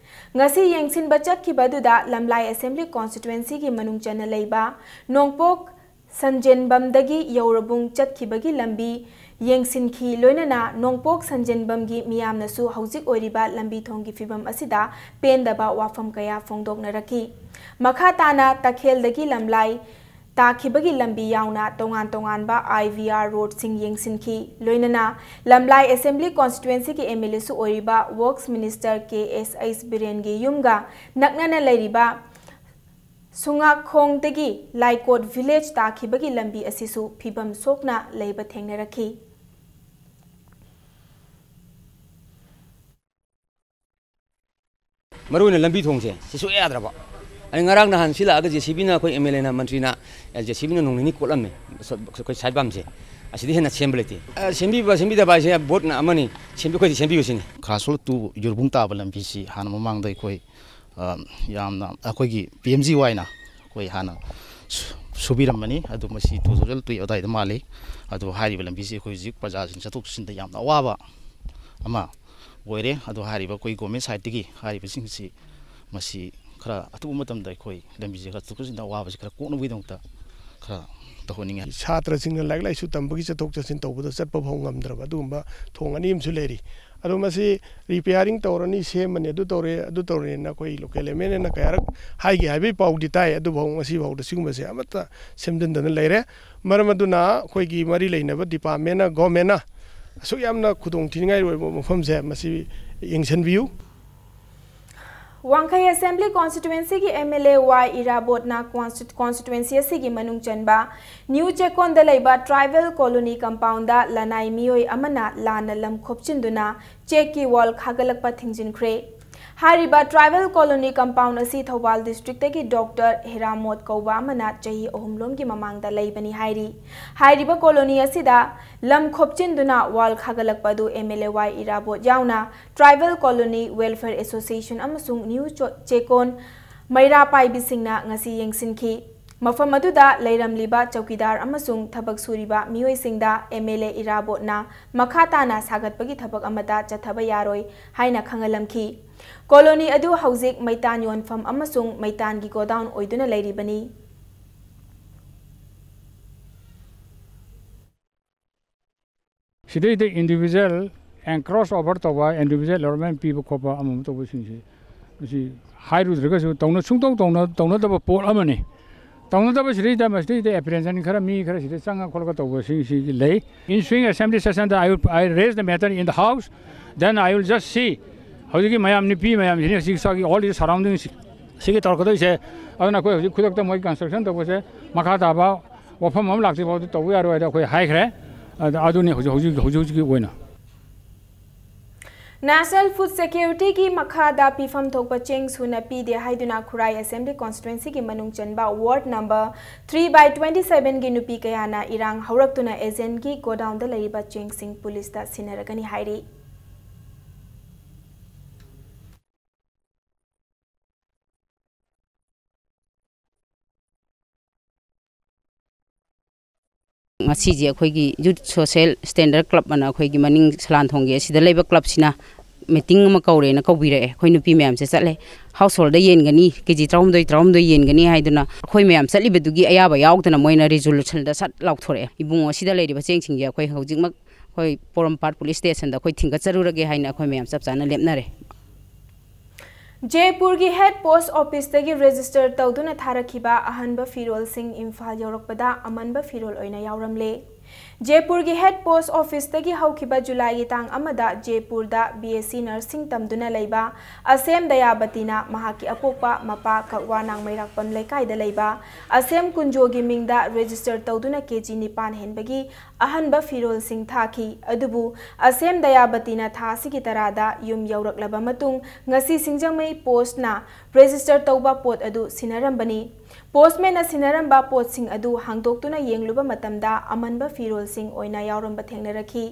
ꯉꯁꯤ ꯌꯦꯡꯁꯤꯟꯕ ꯆꯠꯈꯤꯕ ꯑꯗꯨꯗ ꯂꯝꯂꯥꯏ Assembly Constituency ꯒꯤ ꯃꯅꯨꯡ ꯆꯟꯅ ꯂꯩꯕ ꯅꯣꯡꯄꯣꯛ ꯁꯟꯖꯦꯟꯕꯝꯗꯒꯤ ꯌꯧꯔꯕꯨꯡ ꯆꯠꯈꯤꯕꯒꯤ ꯂꯝꯕꯤ ꯌꯦꯡꯁꯤꯟꯈꯤ꯫ ꯂꯣꯏꯅꯅ ꯅꯣꯡꯄꯣꯛ ꯁꯟꯖꯦꯟꯕꯝꯒꯤ ꯃꯤꯌꯥꯝꯅꯁꯨ ꯍꯧꯖꯤꯛ ꯑꯣꯏꯔꯤꯕ ꯂꯝꯕꯤ ꯊꯣꯡꯒꯤ ꯐꯤꯕꯝ ꯑꯁꯤꯗ ꯄꯦꯟꯗꯕ ꯋꯥꯐꯝ ꯀꯌꯥ ꯐꯣꯡꯗꯣꯛꯅꯔꯛꯈꯤ꯫ ꯃꯈꯥ ꯇꯥꯅ ꯇꯈꯦꯜꯗꯒꯤ ꯂꯝꯂꯥꯏ ꯇꯥꯈꯤꯕꯒꯤ ꯂꯝꯕꯤ ꯌꯥꯎꯅ ꯇꯣꯉꯥꯟ ꯇꯣꯉꯥꯟꯕ I V R road ꯁꯤꯡ ꯌꯦꯡꯁꯤꯟꯈꯤ꯫ ꯂꯣꯏꯅꯅ ꯂꯝꯂꯥꯏ Assembly Constituency ꯒꯤ M L A ꯁꯨ ꯑꯣꯏꯔꯤꯕ Works Minister K S H ꯕꯤꯔꯦꯟꯒꯤ ꯌꯨꯝꯒ ꯅꯛꯅꯅ ꯂꯩꯔꯤꯕ ꯁꯨꯉꯥꯛꯈꯣꯡꯗꯒꯤ ꯂꯥꯏꯀꯣꯠ village ꯇꯥꯈꯤꯕꯒꯤ ꯂꯝꯕꯤ ꯑꯁꯤꯁꯨ ꯐꯤꯕꯝ ꯁꯣꯛꯅ ꯂꯩꯕ ꯊꯦꯡꯅꯔꯛꯈꯤ꯫ ꯃꯔꯨ ꯑꯣꯏꯅ ꯂꯝꯕꯤ ꯊꯣꯡꯁꯦ ꯁꯤ ꯁꯨꯛꯌꯥ ꯌꯥꯗ꯭ꯔꯕ꯫ ꯑꯩ ꯉꯔꯥꯡ ꯅꯍꯥꯟ ꯁꯤ ꯂꯥꯛꯑꯒ JCBꯅ, ꯑꯩꯈꯣꯏ MLAꯅ, ꯃꯟꯇ꯭ꯔꯤꯅ JCBꯅ ꯅꯣꯡ ꯅꯤꯅꯤ ꯀꯣꯠꯂꯝꯃꯦ꯫ ꯑꯩꯈꯣꯏ ꯁꯥꯏꯠ ꯕꯥꯝꯁꯦ ꯑꯁꯤꯗꯤ ꯍꯦꯟꯅ ꯁꯦꯝꯕ ꯂꯩꯇꯦ꯫ ꯑ, ꯁꯦꯝꯕꯤꯕ ꯁꯦꯝꯕꯤꯗꯕ ꯍꯥꯏꯁꯦ ꯚꯣꯠꯅ ꯑꯃꯅꯤ, ꯁꯦꯝꯕꯤ-, ꯑꯩꯈꯣꯏꯗꯤ ꯁꯦꯝꯕꯤꯌꯨ ꯁꯤꯅꯤ꯫ ꯈꯥꯁꯣꯜ to ꯌꯨꯔꯕꯨꯡ ꯇꯥꯕ ꯂꯝꯕꯤꯁꯤ ꯍꯥꯟꯅ ꯃꯃꯥꯡꯗ ꯑꯩꯈꯣꯏ, ꯑ, ꯌꯥꯝꯅ ꯑꯩꯈꯣꯏꯒꯤ PMGYꯅ ꯑꯩꯈꯣꯏ ꯍꯥꯟꯅ ꯁꯨ-, ꯁꯨꯕꯤꯔꯝꯕꯅꯤ꯫ ꯑꯗꯨ ꯃꯁꯤ two thousand three ꯑꯗꯨꯋꯥꯏꯗ ꯃꯥꯜꯂꯤ꯫ ꯑꯗꯨ ꯍꯥꯏꯔꯤꯕ ꯂꯝꯕꯤꯁꯤ ꯑꯩꯈꯣꯏ ꯍꯧꯖꯤꯛ ꯄ꯭ꯔꯖꯥꯁꯤꯡ ꯆꯠꯊꯣꯛ ꯆꯠꯁꯤꯟꯗ ꯌꯥꯝꯅ ꯑꯋꯥꯕ ꯑꯃ ꯑꯣꯏꯔꯦ꯫ ꯑꯗꯣ ꯍꯥꯏꯔꯤꯕ ꯑꯩꯈꯣꯏ government sideꯇꯒꯤ ꯍꯥꯏꯔꯤꯕꯁꯤꯡꯁꯤ ꯃꯁꯤ ꯈꯔ ꯑꯊꯨꯕ ꯃꯇꯝꯗ ꯑꯩꯈꯣꯏ ꯂꯝꯕꯤꯁꯦ ꯈꯔ ꯆꯠꯊꯣꯛ ꯆꯠꯁꯤꯟꯗ ꯑꯋꯥꯕꯁꯤ ꯈꯔ ꯀꯣꯛꯅꯕꯒꯤꯗꯃꯛꯇ ꯈꯔ ꯇꯧꯍꯟꯅꯤꯡꯉꯤ꯫ ꯁꯥꯇ꯭ꯔꯁꯤꯡꯅ ꯂꯥꯏꯔꯤꯛ ꯂꯥꯏꯁꯨ ꯇꯝꯕꯒꯤ ꯆꯠꯊꯣꯛ ꯆꯠꯁꯤꯟ ꯇꯧꯕꯗ ꯆꯠꯄ ꯐꯥꯎ ꯉꯝꯗ꯭ꯔꯕ ꯑꯗꯨꯒꯨꯝꯕ ꯊꯣꯡ ꯑꯅꯤ ꯑꯃꯁꯨ ꯂꯩꯔꯤ꯫ ꯑꯗꯣ ꯃꯁꯤ repairing ꯇꯧꯔꯅꯤ, ꯁꯦꯝꯃꯅꯤ, ꯑꯗꯨ ꯇꯧꯔꯦ, ꯑꯗꯨ ꯇꯧꯔꯦꯅ ꯑꯩꯈꯣꯏ local MLAꯅ ꯀꯌꯥꯔꯛ ꯍꯥꯏꯒꯦ ꯍꯥꯏꯕꯒꯤ ꯄꯥꯎꯗꯤ ꯇꯥꯏ, ꯑꯗꯨꯐꯥꯎ ꯉꯁꯤ ꯐꯥꯎꯗ ꯁꯤꯒꯨꯝꯕꯁꯦ ꯑꯃꯠꯇ ꯁꯦꯝꯖꯤꯟꯗꯅ ꯂꯩꯔꯦ꯫ ꯃꯔꯝ ꯑꯗꯨꯅ ꯑꯩꯈꯣꯏꯒꯤ ꯃꯔꯤ ꯂꯩꯅꯕ departmentꯅ, governmentꯅ ꯑꯁꯨꯛ ꯌꯥꯝꯅ ꯈꯨꯗꯣꯡ ꯊꯤꯅꯤꯡꯉꯥꯏ ꯑꯣꯏꯕ ꯃꯐꯝꯁꯦ ꯃꯁꯤ ꯌꯦꯡꯁꯤꯟꯕꯤꯌꯨ꯫ ꯋꯥꯡꯈꯩ Assembly Constituencyꯒꯤ MLA ꯋꯥꯏ ꯏꯔꯥꯕꯣꯠꯅ consti-, constituency ꯑꯁꯤꯒꯤ ꯃꯅꯨꯡ ꯆꯟꯕ ꯅ꯭ꯌꯨ ꯆꯦꯀꯣꯟꯗ ꯂꯩꯕ tribal colony compoundꯗ ꯂꯅꯥꯏ ꯃꯤꯑꯣꯏ ꯑꯃꯅ ꯂꯥꯟꯅ ꯂꯝ ꯈꯣꯞꯆꯤꯟꯗꯨꯅ ꯆꯦꯛꯀꯤ wall ꯈꯥꯒꯠꯂꯛꯄ ꯊꯤꯡꯖꯤꯟꯈ꯭ꯔꯦ꯫ ꯍꯥꯏꯔꯤꯕ tribal colony compound ꯑꯁꯤ ꯊꯧꯕꯥꯜ districtꯇꯒꯤ Doctor ꯍꯦꯔꯥꯃꯣꯠ ꯀꯧꯕ ꯑꯃꯅ ꯆꯍꯤ ꯑꯍꯨꯝ ꯂꯣꯝꯒꯤ ꯃꯃꯥꯡꯗ ꯂꯩꯕꯅꯤ ꯍꯥꯏꯔꯤ꯫ ꯍꯥꯏꯔꯤꯕ colony ꯑꯁꯤꯗ ꯂꯝ ꯈꯣꯞꯆꯤꯟꯗꯨꯅ wall ꯈꯥꯒꯠꯂꯛꯄ ꯑꯗꯨ MLA ꯋꯥꯏ ꯏꯔꯥꯕꯣꯠ ꯌꯥꯎꯅ Tribal Colony Welfare Association ꯑꯃꯁꯨꯡ ꯅ꯭ꯌꯨ ꯆꯣ-, ꯆꯦꯀꯣꯟ ꯃꯩꯔꯥ ꯄꯥꯏꯕꯤꯁꯤꯡꯅ ꯉꯁꯤ ꯌꯦꯡꯁꯤꯟꯈꯤ꯫ ꯃꯐꯝ ꯑꯗꯨꯗ ꯂꯩꯔꯝꯂꯤꯕ ꯆꯧꯀꯤꯗꯥꯔ ꯑꯃꯁꯨꯡ ꯊꯕꯛ ꯁꯨꯔꯤꯕ ꯃꯤꯑꯣꯏꯁꯤꯡꯗ MLA ꯏꯔꯥꯕꯣꯠꯅ ꯃꯈꯥ ꯇꯥꯅ ꯁꯥꯒꯠꯄꯒꯤ ꯊꯕꯛ ꯑꯃꯠꯇ ꯆꯠꯊꯕ ꯌꯥꯔꯣꯏ ꯍꯥꯏꯅ ꯈꯪꯍꯜꯂꯝꯈꯤ꯫ Colony ꯑꯗꯨ ꯍꯧꯖꯤꯛ ꯃꯩꯇꯥꯟ ꯌꯣꯟꯐꯝ ꯑꯃꯁꯨꯡ ꯃꯩꯇꯥꯟꯒꯤ godown ꯑꯣꯏꯗꯨꯅ ꯂꯩꯔꯤꯕꯅꯤ꯫ ꯁꯤꯗꯩꯗ individual and cross over ꯇꯧꯕ, individual allotment ꯄꯤꯕ ꯈꯣꯠꯄ ꯑꯃ ꯑꯃ ꯇꯧꯕꯁꯤꯡꯁꯤ, ꯃꯁꯤ ꯍꯥꯏꯔꯨꯗ꯭ꯔꯒꯁꯨ ꯇꯧꯅ-, ꯁꯨꯡꯇꯧ ꯇꯧꯅ-, ꯇꯧꯅꯗꯕ ꯄꯣꯠ ꯑꯃꯅꯤ꯫ ꯇꯧꯅꯗꯕꯁꯤꯗꯩꯗ ꯃꯁꯤꯗꯩꯗ apprehension ꯈꯔ, ꯃꯤ ꯈꯔ ꯁꯤꯗ ꯆꯪꯉ ꯈꯣꯠꯂꯒ ꯇꯧꯕꯁꯤꯡꯁꯤꯒꯤ ꯂꯩ꯫ Ensuing assembly sessionꯗ I will, I raise the matter in the house, then I will just see꯫ ꯍꯧꯖꯤꯛꯀꯤ ꯃꯌꯥꯝ, ꯅꯨꯄꯤ ꯃꯌꯥꯝꯁꯤꯅ ꯍꯧꯖꯤꯛ ꯁ꯭ꯋꯥꯏꯒꯤ all these surroundings ꯁꯤꯒꯤ ꯇꯧꯔꯛꯀꯗꯣꯏꯁꯦ꯫ ꯑꯗꯨꯅ ꯑꯩꯈꯣꯏ ꯍꯧꯖꯤꯛ ꯈꯨꯗꯛꯇ ꯃꯣꯏ construction ꯇꯧꯕꯁꯦ ꯃꯈꯥ ꯇꯥꯕ ꯋꯥꯐꯝ ꯑꯃ ꯂꯥꯛꯇ꯭ꯔꯤ ꯐꯥꯎꯗꯤ ꯇꯧꯕ ꯌꯥꯔꯣꯏ ꯍꯥꯏꯗ ꯑꯩꯈꯣꯏ ꯍꯥꯏꯈ꯭ꯔꯦ꯫ ꯑꯗ ꯑꯗꯨꯅꯤ ꯍꯧꯖꯤꯛ, ꯍꯧꯖꯤꯛ, ꯍꯧꯖꯤꯛ ꯍꯧꯖꯤꯛꯀꯤ ꯑꯣꯏꯅ꯫ National Food Security-ꯒꯤ ꯃꯈꯥꯗ ꯄꯤꯐꯝ ꯊꯣꯛꯄ ꯆꯦꯡ ꯁꯨꯅ ꯄꯤꯗꯦ ꯍꯥꯏꯗꯨꯅ ꯈꯨꯔꯥꯏ Assembly Constituency-ꯒꯤ ꯃꯅꯨꯡ ꯆꯟꯕ Ward number three by twenty seven-ꯒꯤ ꯅꯨꯄꯤ ꯀꯌꯥꯅ ꯏꯔꯥꯡ ꯍꯧꯔꯛꯇꯨꯅ agent-ꯒꯤ godown-ꯗ ꯂꯩꯔꯤꯕ ꯆꯦꯡꯁꯤꯡ ꯄꯨꯂꯤꯁꯇ ꯁꯤꯟꯅꯔꯒꯅꯤ ꯍꯥꯏꯔꯤ꯫ ꯉꯁꯤꯁꯦ ꯑꯩꯈꯣꯏꯒꯤ Youth Social Standard Club ꯑꯅ ꯑꯩꯈꯣꯏꯒꯤ ꯃꯅꯤꯡ ꯁꯂꯥꯟꯊꯣꯡꯒꯤ ꯑꯁꯤꯗ ꯂꯩꯕ club-ꯁꯤꯅ meeting ꯑꯃ ꯀꯧꯔꯦꯅ ꯀꯧꯕꯤꯔꯛꯑꯦ꯫ ꯑꯩꯈꯣꯏ ꯅꯨꯄꯤ ꯃꯌꯥꯝꯁꯦ ꯆꯠꯂꯦ꯫ Household-ꯗ ꯌꯦꯟꯒꯅꯤ, ꯀꯦ ꯖꯤ ꯇꯔꯥꯍꯨꯝꯗꯣꯏ, ꯇꯔꯥꯍꯨꯝꯗꯣꯏ ꯌꯦꯟꯒꯅꯤ ꯍꯥꯏꯗꯨꯅ ꯑꯩꯈꯣꯏ ꯃꯌꯥꯝ ꯆꯠꯂꯤꯕꯗꯨꯒꯤ ꯑꯌꯥꯕ ꯌꯥꯎꯗꯅ ꯃꯣꯏꯅ resolution-ꯗ ꯁꯠ ꯂꯥꯎꯊꯣꯔꯛꯑꯦ꯫ ꯏꯕꯨꯡꯉꯣ, ꯁꯤꯗ ꯂꯩꯔꯤꯕ ꯆꯦꯡꯁꯤꯡꯁꯦ ꯑꯩꯈꯣꯏ ꯍꯧꯖꯤꯛꯃꯛ ꯑꯩꯈꯣꯏ ꯄꯣꯔꯣꯝꯄꯥꯠ police station-ꯗ ꯑꯩꯈꯣꯏ ꯊꯤꯡꯒꯠꯆꯔꯨꯔꯒꯦ ꯍꯥꯏꯅ ꯑꯩꯈꯣꯏ ꯃꯌꯥꯝ ꯆꯞ ꯆꯥꯅ ꯂꯦꯞꯅꯔꯦ꯫ ꯖꯦꯄꯨꯔꯒꯤ head post office-ꯇꯒꯤ register ꯇꯧꯗꯨꯅ ꯊꯥꯔꯛꯈꯤꯕ ꯑꯍꯟꯕ ꯐꯤꯔꯣꯜꯁꯤꯡ ꯏꯝꯐꯥꯜ ꯌꯧꯔꯛꯄꯗ ꯑꯃꯟꯕ ꯐꯤꯔꯣꯜ ꯑꯣꯏꯅ ꯌꯥꯎꯔꯝꯂꯦ꯫ ꯖꯦꯄꯨꯔꯒꯤ head post office-ꯇꯒꯤ ꯍꯧꯈꯤꯕ ꯖꯨꯂꯥꯏꯒꯤ ꯇꯥꯡ ꯑꯃꯗ ꯖꯦꯄꯨꯔꯗ B S C nursing ꯇꯝꯗꯨꯅ ꯂꯩꯕ ꯑꯁꯦꯝ ꯗꯌꯥꯕꯇꯤꯅ ꯃꯍꯥꯛꯀꯤ ꯑꯄꯣꯛꯄ ꯃꯄꯥ ꯀꯛꯋꯥ ꯅꯥꯡꯃꯩꯔꯥꯛꯄꯝ ꯂꯩꯀꯥꯏꯗ ꯂꯩꯕ ꯑꯁꯦꯝ ꯀꯨꯟꯖꯣꯒꯤ ꯃꯤꯡꯗ register ꯇꯧꯗꯨꯅ ꯀꯦ ꯖꯤ ꯅꯤꯄꯥꯟ ꯍꯦꯟꯕꯒꯤ ꯑꯍꯟꯕ ꯐꯤꯔꯣꯜꯁꯤꯡ ꯊꯥꯈꯤ꯫ ꯑꯗꯨꯕꯨ ꯑꯁꯦꯝ ꯗꯌꯥꯕꯇꯤꯅ ꯊꯥ ꯑꯁꯤꯒꯤ ꯇꯔꯥꯗ ꯌꯨꯝ ꯌꯧꯔꯛꯂꯕ ꯃꯇꯨꯡ ꯉꯁꯤ ꯁꯤꯡꯖꯃꯩ post-ꯅ register ꯇꯧꯕ ꯄꯣꯠ ꯑꯗꯨ ꯁꯤꯟꯅꯔꯝꯕꯅꯤ꯫ Postman-ꯅ ꯁꯤꯟꯅꯔꯝꯕ ꯄꯣꯠꯁꯤꯡ ꯑꯗꯨ ꯍꯥꯡꯗꯣꯛꯇꯨꯅ ꯌꯦꯡꯂꯨꯕ ꯃꯇꯝꯗ ꯑꯃꯟꯕ ꯐꯤꯔꯣꯜꯁꯤꯡ ꯑꯣꯏꯅ ꯌꯥꯎꯔꯝꯕ ꯊꯦꯡꯅꯔꯛꯈꯤ꯫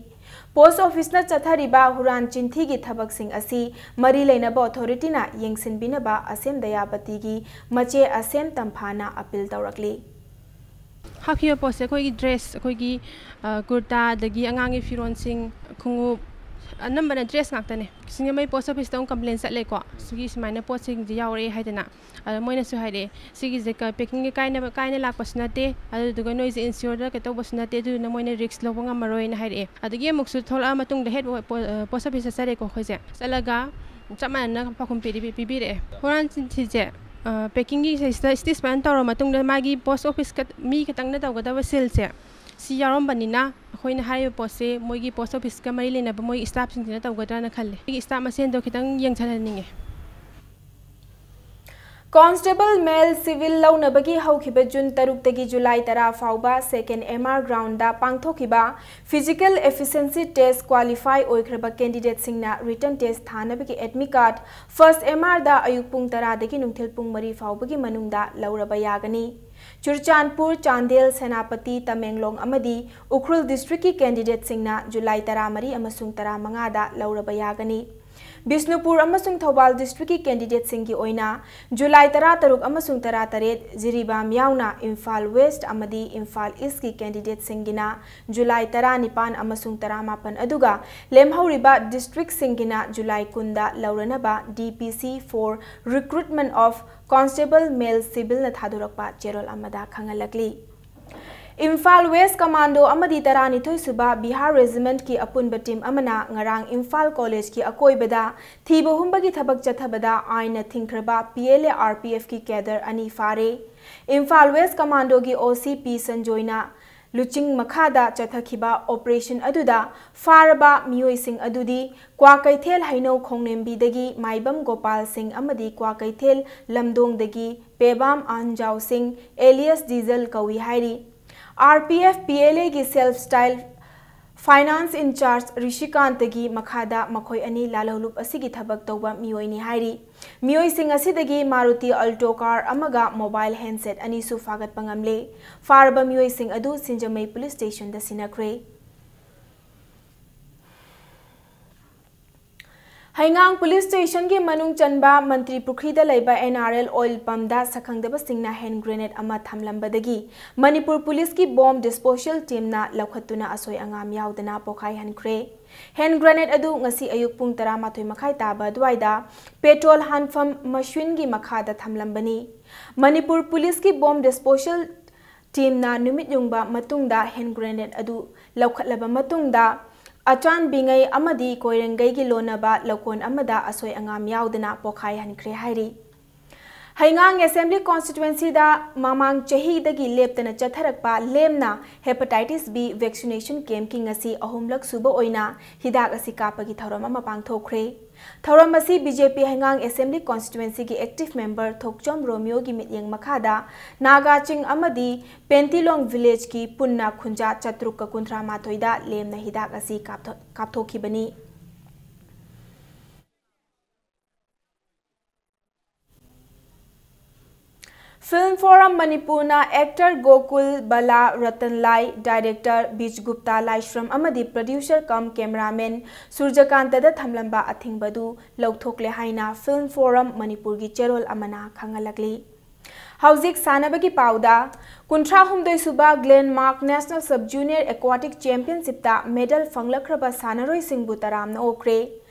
Post office-ꯅ ꯆꯠꯊꯔꯤꯕ ꯍꯨꯔꯥꯟ ꯆꯤꯟꯊꯤꯒꯤ ꯊꯕꯛꯁꯤꯡ ꯑꯁꯤ ꯃꯔꯤ ꯂꯩꯅꯕ authority-ꯅ ꯌꯦꯡꯁꯤꯟꯕꯤꯅꯕ ꯑꯁꯦꯝ ꯗꯌꯥꯕꯇꯤꯒꯤ ꯃꯆꯦ ꯑꯁꯦꯝ ꯇꯝꯐꯥꯅ appeal ꯇꯧꯔꯛꯂꯤ꯫ ꯍꯥꯞꯈꯤꯕ ꯄꯣꯠꯁꯦ ꯑꯩꯈꯣꯏꯒꯤ dress, ꯑꯩꯈꯣꯏꯒꯤ, ꯑ, ꯀꯨꯔꯇꯥ, ꯑꯗꯒꯤ ꯑꯉꯥꯡꯒꯤ ꯐꯤꯔꯣꯟꯁꯤꯡ, ꯈꯣꯡꯎꯞ, ꯑꯅꯝꯕꯅ dress ꯉꯥꯛꯇꯅꯦ꯫ ꯁꯤꯡꯖꯃꯩ post office-ꯇ ꯑꯃꯨꯛ complain ꯆꯠꯂꯦꯀꯣ, ꯁꯤꯒꯤ ꯁꯨꯃꯥꯏꯅ ꯄꯣꯠꯁꯤꯡꯁꯦ ꯌꯥꯎꯔꯛꯑꯦ ꯍꯥꯏꯗꯅ꯫ ꯑꯗ ꯃꯣꯏꯅꯁꯨ ꯍꯥꯏꯔꯛꯑꯦ, "ꯁꯤꯒꯤꯁꯦ ꯀ-, packing-ꯒ ꯀꯥꯏꯅꯕ, ꯀꯥꯏꯅ ꯂꯥꯛꯄꯁꯨ ꯅꯠꯇꯦ, ꯑꯗꯨꯗꯨꯒ ꯅꯣꯏꯁꯦ insure-ꯗ ꯀꯩꯅꯧꯕꯁꯨ ꯅꯠꯇꯦ, ꯑꯗꯨꯗꯨꯅ ꯃꯣꯏꯅ risk ꯂꯧꯕ ꯉꯝꯃꯔꯣꯏꯅ" ꯍꯥꯏꯔꯛꯑꯦ꯫ ꯑꯗꯒꯤ ꯑꯃꯨꯛꯁꯨ ꯊꯣꯛꯂꯛꯑ ꯃꯇꯨꯡꯗ head ꯄꯣ-, ꯄꯣ-, ꯑ, post office-ꯇ ꯆꯠꯆꯔꯦꯀꯣ ꯑꯩꯈꯣꯏꯁꯦ꯫ ꯆꯠꯂꯒ ꯆꯞ ꯃꯥꯟꯅꯅ ꯄꯥꯎꯈꯨꯝ ꯄꯤꯔꯤ-, ꯄꯤꯕꯤꯔꯛꯑꯦ꯫ ꯍꯨꯔꯥꯟ ꯆꯤꯟꯊꯤꯁꯦ, ꯑ, packing-ꯒꯤ ꯁꯤꯗꯩꯁꯤꯗ stitch ꯐꯖꯅ ꯇꯧꯔ ꯃꯇꯨꯡꯗ ꯃꯥꯒꯤ post office ꯈꯛ-, ꯃꯤ ꯈꯛꯇꯪꯅ ꯇꯧꯒꯗꯕ seal-ꯁꯦ ꯁꯤ ꯌꯥꯎꯔꯝꯕꯅꯤꯅ ꯑꯩꯈꯣꯏꯅ ꯍꯥꯏꯔꯤꯕ ꯄꯣꯠꯁꯦ ꯃꯣꯏꯒꯤ post office-ꯀ ꯃꯔꯤ ꯂꯩꯅꯕ ꯃꯣꯏꯒꯤ staff-ꯁꯤꯡꯁꯤꯅ ꯇꯧꯒꯗ꯭ꯔꯥꯅ ꯈꯜꯂꯦ꯫ ꯑꯩꯒꯤ staff ꯃꯁꯦꯟꯗꯣ ꯈꯤꯇꯪ ꯌꯦꯡꯁꯤꯟꯍꯟꯅꯤꯡꯉꯦ꯫ Constable Male Civil ꯂꯧꯅꯕꯒꯤ ꯍꯧꯈꯤꯕ ꯖꯨꯟ ꯇꯔꯨꯛꯇꯒꯤ ꯖꯨꯂꯥꯏ ꯇꯔꯥ ꯐꯥꯎꯕ second M R ground ꯗ ꯄꯥꯡꯊꯣꯛꯈꯤꯕ physical efficiency test qualify ꯑꯣꯏꯈ꯭ꯔꯕ candidate ꯁꯤꯡꯅ written test ꯊꯥꯅꯕꯒꯤ admit card first M R ꯗ ꯑꯌꯨꯛ ꯄꯨꯡ ꯇꯔꯥꯗꯒꯤ ꯅꯨꯡꯊꯤꯜ ꯄꯨꯡ ꯃꯔꯤ ꯐꯥꯎꯕꯒꯤ ꯃꯅꯨꯡꯗ ꯂꯧꯔꯕ ꯌꯥꯒꯅꯤ꯫ ꯆꯨꯔꯆꯥꯟꯄꯨꯔ, ꯆꯥꯟꯗꯦꯜ, ꯁꯦꯅꯥꯄꯇꯤ, ꯇꯃꯦꯡꯂꯣꯡ ꯑꯃꯗꯤ ꯎꯈ꯭ꯔꯨꯜ district ꯀꯤ candidate ꯁꯤꯡꯅ ꯖꯨꯂꯥꯏ ꯇꯔꯥꯃꯔꯤ ꯑꯃꯁꯨꯡ ꯇꯔꯥꯃꯉꯥꯗ ꯂꯧꯔꯕ ꯌꯥꯒꯅꯤ꯫ ꯕꯤꯁꯅꯨꯄꯨꯔ ꯑꯃꯁꯨꯡ ꯊꯧꯕꯥꯜ district ꯀꯤ candidate ꯁꯤꯡꯒꯤ ꯑꯣꯏꯅ ꯖꯨꯂꯥꯏ ꯇꯔꯥꯇꯔꯨꯛ ꯑꯃꯁꯨꯡ ꯇꯔꯥꯇꯔꯦꯠ, ꯖꯤꯔꯤꯕꯥꯝ ꯌꯥꯎꯅ ꯏꯝꯐꯥꯜ West ꯑꯃꯗꯤ ꯏꯝꯐꯥꯜ East ꯀꯤ candidate ꯁꯤꯡꯒꯤꯅ ꯖꯨꯂꯥꯏ ꯇꯔꯥꯅꯤꯄꯥꯟ ꯑꯃꯁꯨꯡ ꯇꯔꯥꯃꯥꯄꯟ, ꯑꯗꯨꯒ ꯂꯦꯝꯍꯧꯔꯤꯕ district ꯁꯤꯡꯒꯤꯅ ꯖꯨꯂꯥꯏ ꯀꯨꯟꯗ ꯂꯧꯔꯅꯕ D P C for Recruitment of Constable Male Civil ꯅ ꯊꯥꯗꯣꯔꯛꯄ ꯆꯦꯔꯣꯜ ꯑꯃꯗ ꯈꯪꯍꯜꯂꯛꯂꯤ꯫ ꯏꯝꯐꯥꯜ West Commando ꯑꯃꯗꯤ ꯇꯔꯥꯅꯤꯊꯣꯏ ꯁꯨꯕ Bihar Regiment ꯀꯤ ꯑꯄꯨꯟꯕ team ꯑꯃꯅ ꯉꯔꯥꯡ ꯏꯝꯐꯥꯜ College ꯀꯤ ꯑꯀꯣꯏꯕꯗ ꯊꯤꯕ ꯍꯨꯝꯕꯒꯤ ꯊꯕꯛ ꯆꯠꯊꯕꯗ ꯑꯥꯏꯟꯅ ꯊꯤꯡꯈ꯭ꯔꯕ P L A R P F ꯀꯤ cadre ꯑꯅꯤ ꯐꯥꯔꯦ꯫ ꯏꯝꯐꯥꯜ West Commando ꯒꯤ O C P ꯁꯟꯖꯣꯏꯅ ꯂꯨꯆꯤꯡ ꯃꯈꯥꯗ ꯆꯠꯊꯈꯤꯕ operation ꯑꯗꯨꯗ ꯐꯥꯔꯕ ꯃꯤꯑꯣꯏꯁꯤꯡ ꯑꯗꯨꯗꯤ ꯀ꯭ꯋꯥꯀꯩꯊꯦꯜ ꯍꯩꯅꯧ ꯈꯣꯡꯅꯦꯝꯕꯤꯗꯒꯤ ꯃꯥꯏꯕꯝ ꯒꯣꯄꯥꯜ ꯁꯤꯡ ꯑꯃꯗꯤ ꯀ꯭ꯋꯥꯀꯩꯊꯦꯜ ꯂꯝꯗꯣꯡꯗꯒꯤ ꯄꯦꯕꯥꯝ ꯑꯍꯟꯖꯥꯎ ꯁꯤꯡ alias ꯗꯤꯖꯜ ꯀꯧꯏ ꯍꯥꯏꯔꯤ꯫ R P F P L A ꯒꯤ self style finance in charge ꯔꯤꯁꯤꯀꯥꯟꯇꯒꯤ ꯃꯈꯥꯗ ꯃꯈꯣꯏ ꯑꯅꯤ ꯂꯥꯜꯍꯧꯂꯨꯞ ꯑꯁꯤꯒꯤ ꯊꯕꯛ ꯇꯧꯕ ꯃꯤꯑꯣꯏꯅꯤ ꯍꯥꯏꯔꯤ꯫ ꯃꯤꯑꯣꯏꯁꯤꯡ ꯑꯁꯤꯗꯒꯤ Maruti Alto car ꯑꯃꯒ mobile handset ꯑꯅꯤꯁꯨ ꯐꯥꯒꯠꯄ ꯉꯝꯂꯦ꯫ ꯐꯥꯔꯕ ꯃꯤꯑꯣꯏꯁꯤꯡ ꯑꯗꯨ ꯁꯤꯡꯖꯃꯩ police station ꯗ ꯁꯤꯟꯅꯈ꯭ꯔꯦ꯫ ꯍꯩꯉꯥꯡ police station ꯒꯤ ꯃꯅꯨꯡ ꯆꯟꯕ ꯃꯟꯇ꯭ꯔꯤ ꯄꯨꯈ꯭ꯔꯤꯗ ꯂꯩꯕ N R L oil pump ꯗ ꯁꯛꯈꯪꯗꯕꯁꯤꯡꯅ hand grenade ꯑꯃ ꯊꯝꯂꯝꯕꯗꯒꯤ ꯃꯅꯤꯄꯨꯔ police ꯀꯤ bomb disposal team ꯅ ꯂꯧꯈꯠꯇꯨꯅ ꯑꯁꯣꯏ ꯑꯉꯥꯝ ꯌꯥꯎꯗꯅ ꯄꯣꯈꯥꯏꯍꯟꯈ꯭ꯔꯦ꯫ Hand grenade ꯑꯗꯨ ꯉꯁꯤ ꯑꯌꯨꯛ ꯄꯨꯡ ꯇꯔꯥꯃꯥꯊꯣꯏ ꯃꯈꯥꯏ ꯇꯥꯕ ꯑꯗꯨꯋꯥꯏꯗ petrol ꯍꯥꯟꯐꯝ machine ꯒꯤ ꯃꯈꯥꯗ ꯊꯝꯂꯝꯕꯅꯤ꯫ ꯃꯅꯤꯄꯨꯔ police ꯀꯤ bomb disposal team ꯅ ꯅꯨꯃꯤꯠ ꯌꯨꯡꯕ ꯃꯇꯨꯡꯗ hand grenade ꯑꯗꯨ ꯂꯧꯈꯠꯂꯕ ꯃꯇꯨꯡꯗ ꯑꯆꯥꯟꯕꯤꯉꯩ ꯑꯃꯗꯤ ꯀꯣꯏꯔꯦꯡꯒꯩꯒꯤ ꯂꯣꯟꯅꯕ ꯂꯧꯀꯣꯟ ꯑꯃꯗ ꯑꯁꯣꯏ ꯑꯉꯥꯝ ꯌꯥꯎꯗꯅ ꯄꯣꯈꯥꯏꯍꯟꯈ꯭ꯔꯦ ꯍꯥꯏꯔꯤ꯫ ꯍꯩꯉꯥꯡ Assembly Constituency ꯗ ꯃꯃꯥꯡ ꯆꯍꯤꯗꯒꯤ ꯂꯦꯞꯇꯅ ꯆꯠꯊꯔꯛꯄ ꯂꯦꯝꯅ Hepatitis B vaccination camp ꯀꯤ ꯉꯁꯤ ꯑꯍꯨꯝꯂꯛ ꯁꯨꯕ ꯑꯣꯏꯅ ꯍꯤꯗꯥꯛ ꯑꯁꯤ ꯀꯥꯞꯄꯒꯤ ꯊꯧꯔꯝ ꯑꯃ ꯄꯥꯡꯊꯣꯛꯈ꯭ꯔꯦ꯫ ꯊꯧꯔꯝ ꯑꯁꯤ ꯕꯤ ꯖꯦ ꯄꯤ ꯍꯩꯉꯥꯡ Assembly Constituency ꯒꯤ active member ꯊꯣꯛꯆꯣꯝ ꯔꯣꯃꯤꯌꯣꯒꯤ ꯃꯤꯠꯌꯦꯡ ꯃꯈꯥꯗ ꯅꯥꯒꯥ ꯆꯤꯡ ꯑꯃꯗꯤ ꯄꯦꯟꯇꯤꯂꯣꯡ village ꯀꯤ ꯄꯨꯟꯅ ꯈꯨꯟꯖꯥ ꯆꯥꯇ꯭ꯔꯨꯛꯀ ꯀꯨꯟꯊ꯭ꯔꯥ ꯃꯥꯊꯣꯏꯗ ꯂꯦꯝꯅ ꯍꯤꯗꯥꯛ ꯑꯁꯤ ꯀꯥꯞꯊꯣꯛ-, ꯀꯥꯞꯊꯣꯛꯈꯤꯕꯅꯤ꯫ Film Forum ꯃꯅꯤꯄꯨꯔꯅ actor ꯒꯣꯀꯨꯜ, ꯕꯂꯥ, ꯔꯇꯟ ꯂꯥꯏ, director ꯕꯤꯖ ꯒꯨꯞꯇꯥ ꯂꯥꯏꯁ꯭ꯔꯝ ꯑꯃꯗꯤ producer cum cameraman ꯁꯨꯔꯖꯀꯥꯟꯇꯗ ꯊꯝꯂꯝꯕ ꯑꯊꯤꯡꯕꯗꯨ ꯂꯧꯊꯣꯛꯂꯦ ꯍꯥꯏꯅ Film Forum ꯃꯅꯤꯄꯨꯔꯒꯤ ꯆꯦꯔꯣꯜ ꯑꯃꯅ ꯈꯪꯍꯜꯂꯛꯂꯤ꯫ ꯍꯧꯖꯤꯛ ꯁꯥꯟꯅꯕꯒꯤ ꯄꯥꯎꯗ, ꯀꯨꯟꯊ꯭ꯔꯥ ꯍꯨꯝꯗꯣꯏ ꯁꯨꯕ Glenmark National Sub Junior Aquatic Championship ꯇ medal ꯐꯪꯂꯛꯈ꯭ꯔꯕ ꯁꯥꯟꯅꯔꯣꯏꯁꯤꯡꯕꯨ ꯇꯔꯥꯝꯅ ꯑꯣꯛꯈ꯭ꯔꯦ꯫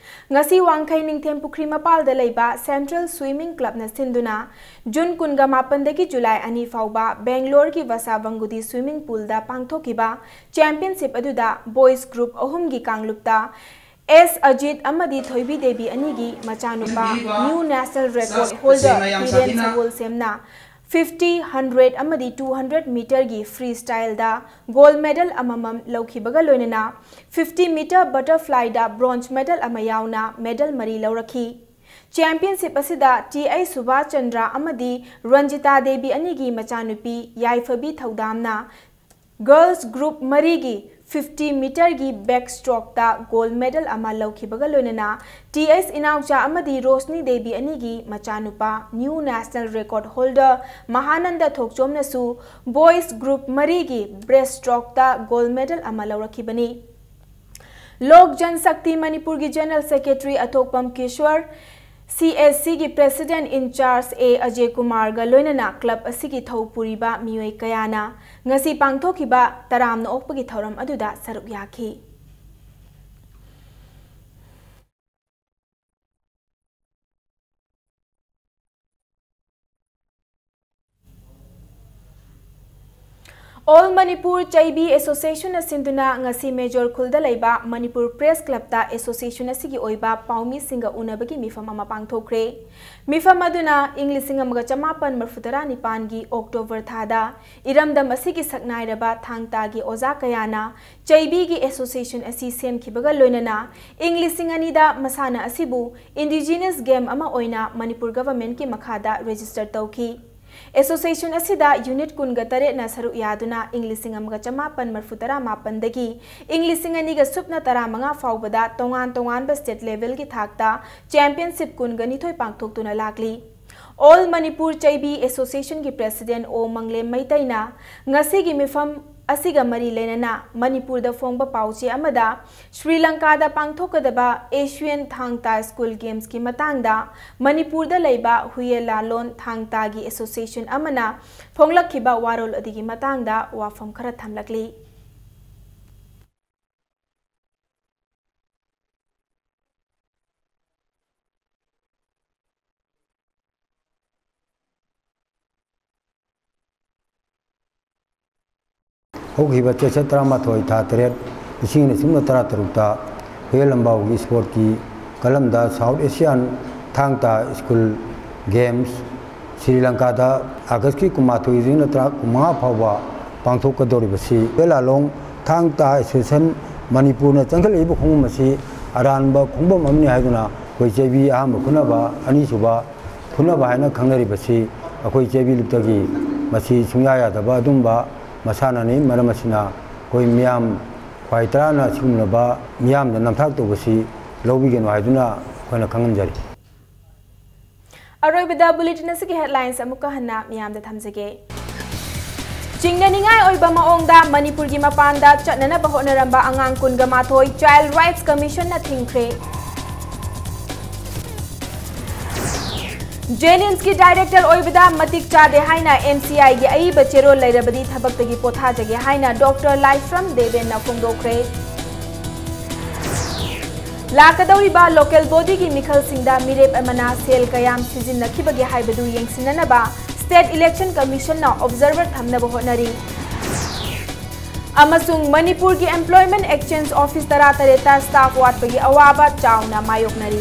ꯉꯁꯤ ꯋꯥꯡꯈꯩ ꯅꯤꯡꯊꯦꯝ ꯄꯨꯈ꯭ꯔꯤ ꯃꯄꯥꯜꯗ ꯂꯩꯕ Central Swimming Club ꯅ ꯁꯤꯟꯗꯨꯅ June ꯀꯨꯟꯒ ꯃꯥꯄꯟꯗꯒꯤ July ꯑꯅꯤ ꯐꯥꯎꯕ ꯕꯦꯡꯒ꯭ꯂꯣꯔꯒꯤ ꯚꯁꯥꯚꯪꯒꯨꯗꯤ swimming pool ꯗ ꯄꯥꯡꯊꯣꯛꯈꯤꯕ championship ꯑꯗꯨꯗ boys group ꯑꯍꯨꯝꯒꯤ ꯀꯥꯡꯂꯨꯞꯇ ꯑꯦꯁ ꯑꯖꯤꯠ ꯑꯃꯗꯤ ꯊꯣꯏꯕꯤ ꯗꯦꯕꯤ ꯑꯅꯤꯒꯤ ꯃꯆꯥꯅꯨꯄꯥ new national record holder Biren ꯁꯒꯣꯜꯁꯦꯝꯅ fifty, hundred ꯑꯃꯗꯤ two hundred meter ꯒꯤ freestyle ꯗ gold medal ꯑꯃꯃꯝ ꯂꯧꯈꯤꯕꯒ ꯂꯣꯏꯅꯅ fifty meter butterfly ꯗ bronze medal ꯑꯃ ꯌꯥꯎꯅ medal ꯃꯔꯤ ꯂꯧꯔꯛꯈꯤ꯫ Championship ꯑꯁꯤꯗ ꯇꯤ ꯑꯩꯆ ꯁꯨꯕꯥꯁ ꯆꯟꯗ꯭ꯔ ꯑꯃꯗꯤ ꯔꯟꯖꯤꯇꯥ ꯗꯦꯕꯤ ꯑꯅꯤꯒꯤ ꯃꯆꯥꯅꯨꯄꯤ ꯌꯥꯏꯐꯕꯤ ꯊꯧꯗꯥꯝꯅ girls group ꯃꯔꯤꯒꯤ fifty meter ꯒꯤ backstroke ꯇ gold medal ꯑꯃ ꯂꯧꯈꯤꯕꯒ ꯂꯣꯏꯅꯅ ꯇꯤ ꯑꯩꯆ ꯏꯅꯥꯎꯆꯥ ꯑꯃꯗꯤ ꯔꯣꯁꯅꯤ ꯗꯦꯕꯤ ꯑꯅꯤꯒꯤ ꯃꯆꯥꯅꯨꯄꯥ new national record holder ꯃꯍꯥꯅꯟꯗ ꯊꯣꯛꯆꯣꯝꯅꯁꯨ boys group ꯃꯔꯤꯒꯤ breaststroke ꯇ gold medal ꯑꯃ ꯂꯧꯔꯛꯈꯤꯕꯅꯤ꯫ ꯂꯣꯛ ꯖꯟ ꯁꯛꯇꯤ ꯃꯅꯤꯄꯨꯔꯒꯤ General Secretary ꯑꯊꯣꯛꯄꯝ ꯀꯤꯁꯣꯔ, ꯁꯤ ꯑꯦꯁ ꯁꯤ ꯒꯤ President in Charge ꯑꯦ ꯑꯖꯦ ꯀꯨꯃꯥꯔꯒ ꯂꯣꯏꯅꯅ club ꯑꯁꯤꯒꯤ ꯊꯧ ꯄꯨꯔꯤꯕ ꯃꯤꯑꯣꯏ ꯀꯌꯥꯅ ꯉꯁꯤ ꯄꯥꯡꯊꯣꯛꯈꯤꯕ ꯇꯔꯥꯝꯅ ꯑꯣꯛꯄꯒꯤ ꯊꯧꯔꯝ ꯑꯗꯨꯗ ꯁꯔꯨꯛ ꯌꯥꯈꯤ꯫ All Manipur ꯆꯩꯕꯤ Associationꯅ ꯁꯤꯟꯗꯨꯅ ꯉꯁꯤ ꯃꯦꯖꯣꯔ ꯈꯨꯜꯗ ꯂꯩꯕ ꯃꯅꯤꯄꯨꯔ ꯄ꯭ꯔꯦꯁ ꯀ꯭ꯂꯕꯇ association ꯑꯁꯤꯒꯤ ꯑꯣꯏꯕ ꯄꯥꯎꯃꯤꯁꯤꯡꯒ ꯎꯅꯕꯒꯤ ꯃꯤꯐꯝ ꯑꯃ ꯄꯥꯡꯊꯣꯛꯈ꯭ꯔꯦ꯫ ꯃꯤꯐꯝ ꯑꯗꯨꯅ ꯏꯪ ꯂꯤꯁꯤꯡ ꯑꯃꯒ ꯆꯃꯥꯄꯟ ꯃꯔꯤꯐꯨꯇꯔꯥ ꯅꯤꯄꯥꯟꯒꯤ ꯑꯣꯛꯇꯣꯕꯔ ꯊꯥꯗ ꯏꯔꯝꯗꯝ ꯑꯁꯤꯒꯤ ꯁꯛꯅꯥꯏꯔꯕ ꯊꯥꯡ ꯇꯥꯒꯤ ꯑꯣꯖꯥ ꯀꯌꯥꯅ ꯆꯩꯕꯤꯒꯤ association ꯑꯁꯤ ꯁꯦꯝꯈꯤꯕꯒ ꯂꯣꯏꯅꯅ ꯏꯪ ꯂꯤꯁꯤꯡ ꯑꯅꯤꯗ ꯃꯁꯥꯟꯅ ꯑꯁꯤꯕꯨ indigenous game ꯑꯃ ꯑꯣꯏꯅ ꯃꯅꯤꯄꯨꯔ governmentꯀꯤ ꯃꯈꯥꯗ register ꯇꯧꯈꯤ꯫ Association ꯑꯁꯤꯗ unit ꯀꯨꯟꯒ ꯇꯔꯦꯠꯅ ꯁꯔꯨꯛ ꯌꯥꯗꯨꯅ ꯏꯪ ꯂꯤꯁꯤꯡ ꯑꯃꯒ ꯆꯃꯥꯄꯟ ꯃꯔꯤꯐꯨꯇꯔꯥ ꯃꯥꯄꯟꯗꯒꯤ ꯏꯪ ꯂꯤꯁꯤꯡ ꯑꯅꯤꯒ ꯁꯨꯞꯅ ꯇꯔꯥꯃꯉꯥ ꯐꯥꯎꯕꯗ ꯇꯣꯉꯥꯟ ꯇꯣꯉꯥꯟꯕ state levelꯒꯤ ꯊꯥꯛꯇ championship ꯀꯨꯟꯒ ꯅꯤꯊꯣꯏ ꯄꯥꯡꯊꯣꯛꯇꯨꯅ ꯂꯥꯛꯂꯤ꯫ All Manipur ꯆꯩꯕꯤ Associationꯒꯤ president ꯑꯣ ꯃꯪꯂꯦꯝ ꯃꯩꯇꯩꯅ ꯉꯁꯤꯒꯤ ꯃꯤꯐꯝ ꯑꯁꯤꯒ ꯃꯔꯤ ꯂꯩꯅꯅ ꯃꯅꯤꯄꯨꯔꯗ ꯐꯣꯡꯕ ꯄꯥꯎꯆꯦ ꯑꯃꯗ ꯁ꯭ꯔꯤ ꯂꯪꯀꯥꯗ ꯄꯥꯡꯊꯣꯛꯀꯗꯕ Asian ꯊꯥꯡ ꯇꯥ School Gamesꯀꯤ ꯃꯇꯥꯡꯗ ꯃꯅꯤꯄꯨꯔꯗ ꯂꯩꯕ ꯍꯨꯌꯦꯟ ꯂꯥꯂꯣꯟ ꯊꯥꯡ ꯇꯥꯒꯤ association ꯑꯃꯅ ꯐꯣꯡꯂꯛꯈꯤꯕ ꯋꯥꯔꯣꯜ ꯑꯗꯨꯒꯤ ꯃꯇꯥꯡꯗ ꯋꯥꯐꯝ ꯈꯔ ꯊꯝꯂꯛꯂꯤ꯫ ꯍꯧꯈꯤꯕ ꯆꯩꯆꯠ ꯇꯔꯥꯃꯥꯊꯣꯏ, ꯊꯥ ꯇꯔꯦꯠ, ꯂꯤꯁꯤꯡ ꯑꯅꯤ ꯁꯨꯞꯅ ꯇꯔꯥꯇꯔꯨꯛꯇ ꯍꯨꯌꯦꯟ ꯂꯥꯟꯕꯥꯎꯒꯤ sportꯀꯤ ꯀꯂꯝꯗ South Asian ꯊꯥꯡ ꯇꯥ School Games ꯁ꯭ꯔꯤ ꯂꯪꯀꯥꯗ ꯑꯥꯒꯁꯀꯤ ꯀꯨꯟꯃꯥꯊꯣꯏꯗꯒꯤꯅ ꯇꯔꯥ, ꯀꯨꯟꯃꯉꯥ ꯐꯥꯎꯕ ꯄꯥꯡꯊꯣꯛꯀꯗꯧꯔꯤꯕꯁꯤ ꯍꯨꯌꯦꯟ ꯂꯥꯂꯣꯡ ꯊꯥꯡ ꯇꯥ Association ꯃꯅꯤꯄꯨꯔꯅ ꯆꯪꯁꯤꯜꯂꯛꯏꯕ ꯈꯣꯡꯐꯝ ꯑꯁꯤ ꯑꯔꯥꯟꯕ ꯈꯣꯡꯐꯝ ꯑꯃꯅꯤ ꯍꯥꯏꯗꯨꯅ ꯑꯩꯈꯣꯏ ꯆꯩꯕꯤ ꯑꯍꯥꯟꯕ ꯐꯨꯅꯕ, ꯑꯅꯤꯁꯨꯕ ꯐꯨꯅꯕ ꯍꯥꯏꯅ ꯈꯪꯅꯔꯤꯕꯁꯤ ꯑꯩꯈꯣꯏ ꯆꯩꯕꯤ ꯂꯨꯞꯇꯒꯤ ꯃꯁꯤ ꯁꯨꯡꯌꯥ ꯌꯥꯗꯕ ꯑꯗꯨꯒꯨꯝꯕ ꯃꯁꯥꯟꯅꯅꯤ꯫ ꯃꯔꯝ ꯑꯁꯤꯅ ꯑꯩꯈꯣꯏ ꯃꯤꯌꯥꯝ ꯈ꯭ꯋꯥꯏ ꯇꯔꯥꯅ ꯁꯤꯒꯨꯝꯂꯕ ꯃꯤꯌꯥꯝꯗ ꯅꯝꯊꯥꯛ ꯇꯧꯕꯁꯤ ꯂꯧꯕꯤꯒꯅꯨ ꯍꯥꯏꯗꯨꯅ ꯑꯩꯈꯣꯏꯅ ꯈꯪꯍꯟꯖꯔꯤ꯫ ꯑꯔꯣꯏꯕꯗ bulletin ꯑꯁꯤꯒꯤ headlines ꯑꯃꯨꯛꯀ ꯍꯟꯅ ꯃꯤꯌꯥꯝꯗ ꯊꯝꯖꯒꯦ꯫ ꯆꯤꯡꯅꯅꯤꯡꯉꯥꯏ ꯑꯣꯏꯕ ꯃꯑꯣꯡꯗ ꯃꯅꯤꯄꯨꯔꯒꯤ ꯃꯄꯥꯟꯗ ꯆꯠꯅꯅꯕ ꯍꯣꯠꯅꯔꯝꯕ ꯑꯉꯥꯡ ꯀꯨꯟꯒ ꯃꯥꯊꯣꯏ Child Rights Commissionꯅ ꯊꯤꯡꯈ꯭ꯔꯦ꯫ JNIMSꯀꯤ director ꯑꯣꯏꯕꯗ ꯃꯇꯤꯛ ꯆꯥꯗꯦ ꯍꯥꯏꯅ MCIꯒꯤ ꯑꯏꯕ ꯆꯦꯔꯣꯜ ꯂꯩꯔꯕꯗꯤ ꯊꯕꯛꯇꯒꯤ ꯄꯣꯊꯥꯖꯒꯦ ꯍꯥꯏꯅ Doctor ꯂꯥꯏꯁ꯭ꯔꯝ ꯗꯦꯕꯦꯟꯅ ꯐꯣꯡꯗꯣꯛꯈ꯭ꯔꯦ꯫ ꯂꯥꯛꯀꯗꯧꯔꯤꯕ local bodyꯒꯤ ꯃꯤꯈꯜꯁꯤꯡꯗ ꯃꯤꯔꯦꯞ ꯑꯃꯅ ꯁꯦꯜ ꯀꯌꯥꯝ ꯁꯤꯖꯤꯟꯅꯈꯤꯕꯒꯦ ꯍꯥꯏꯕꯗꯨ ꯌꯦꯡꯁꯤꯟꯅꯅꯕ State Election Commissionꯅ observer ꯊꯝꯅꯕ ꯍꯣꯠꯅꯔꯤ꯫ ꯑꯃꯁꯨꯡ ꯃꯅꯤꯄꯨꯔꯒꯤ Employment Exchange Office ꯇꯔꯥꯇꯔꯦꯠꯇ staff ꯋꯥꯠꯄꯒꯤ ꯑꯋꯥꯕ ꯆꯥꯎꯅ ꯃꯥꯌꯣꯛꯅꯔꯤ꯫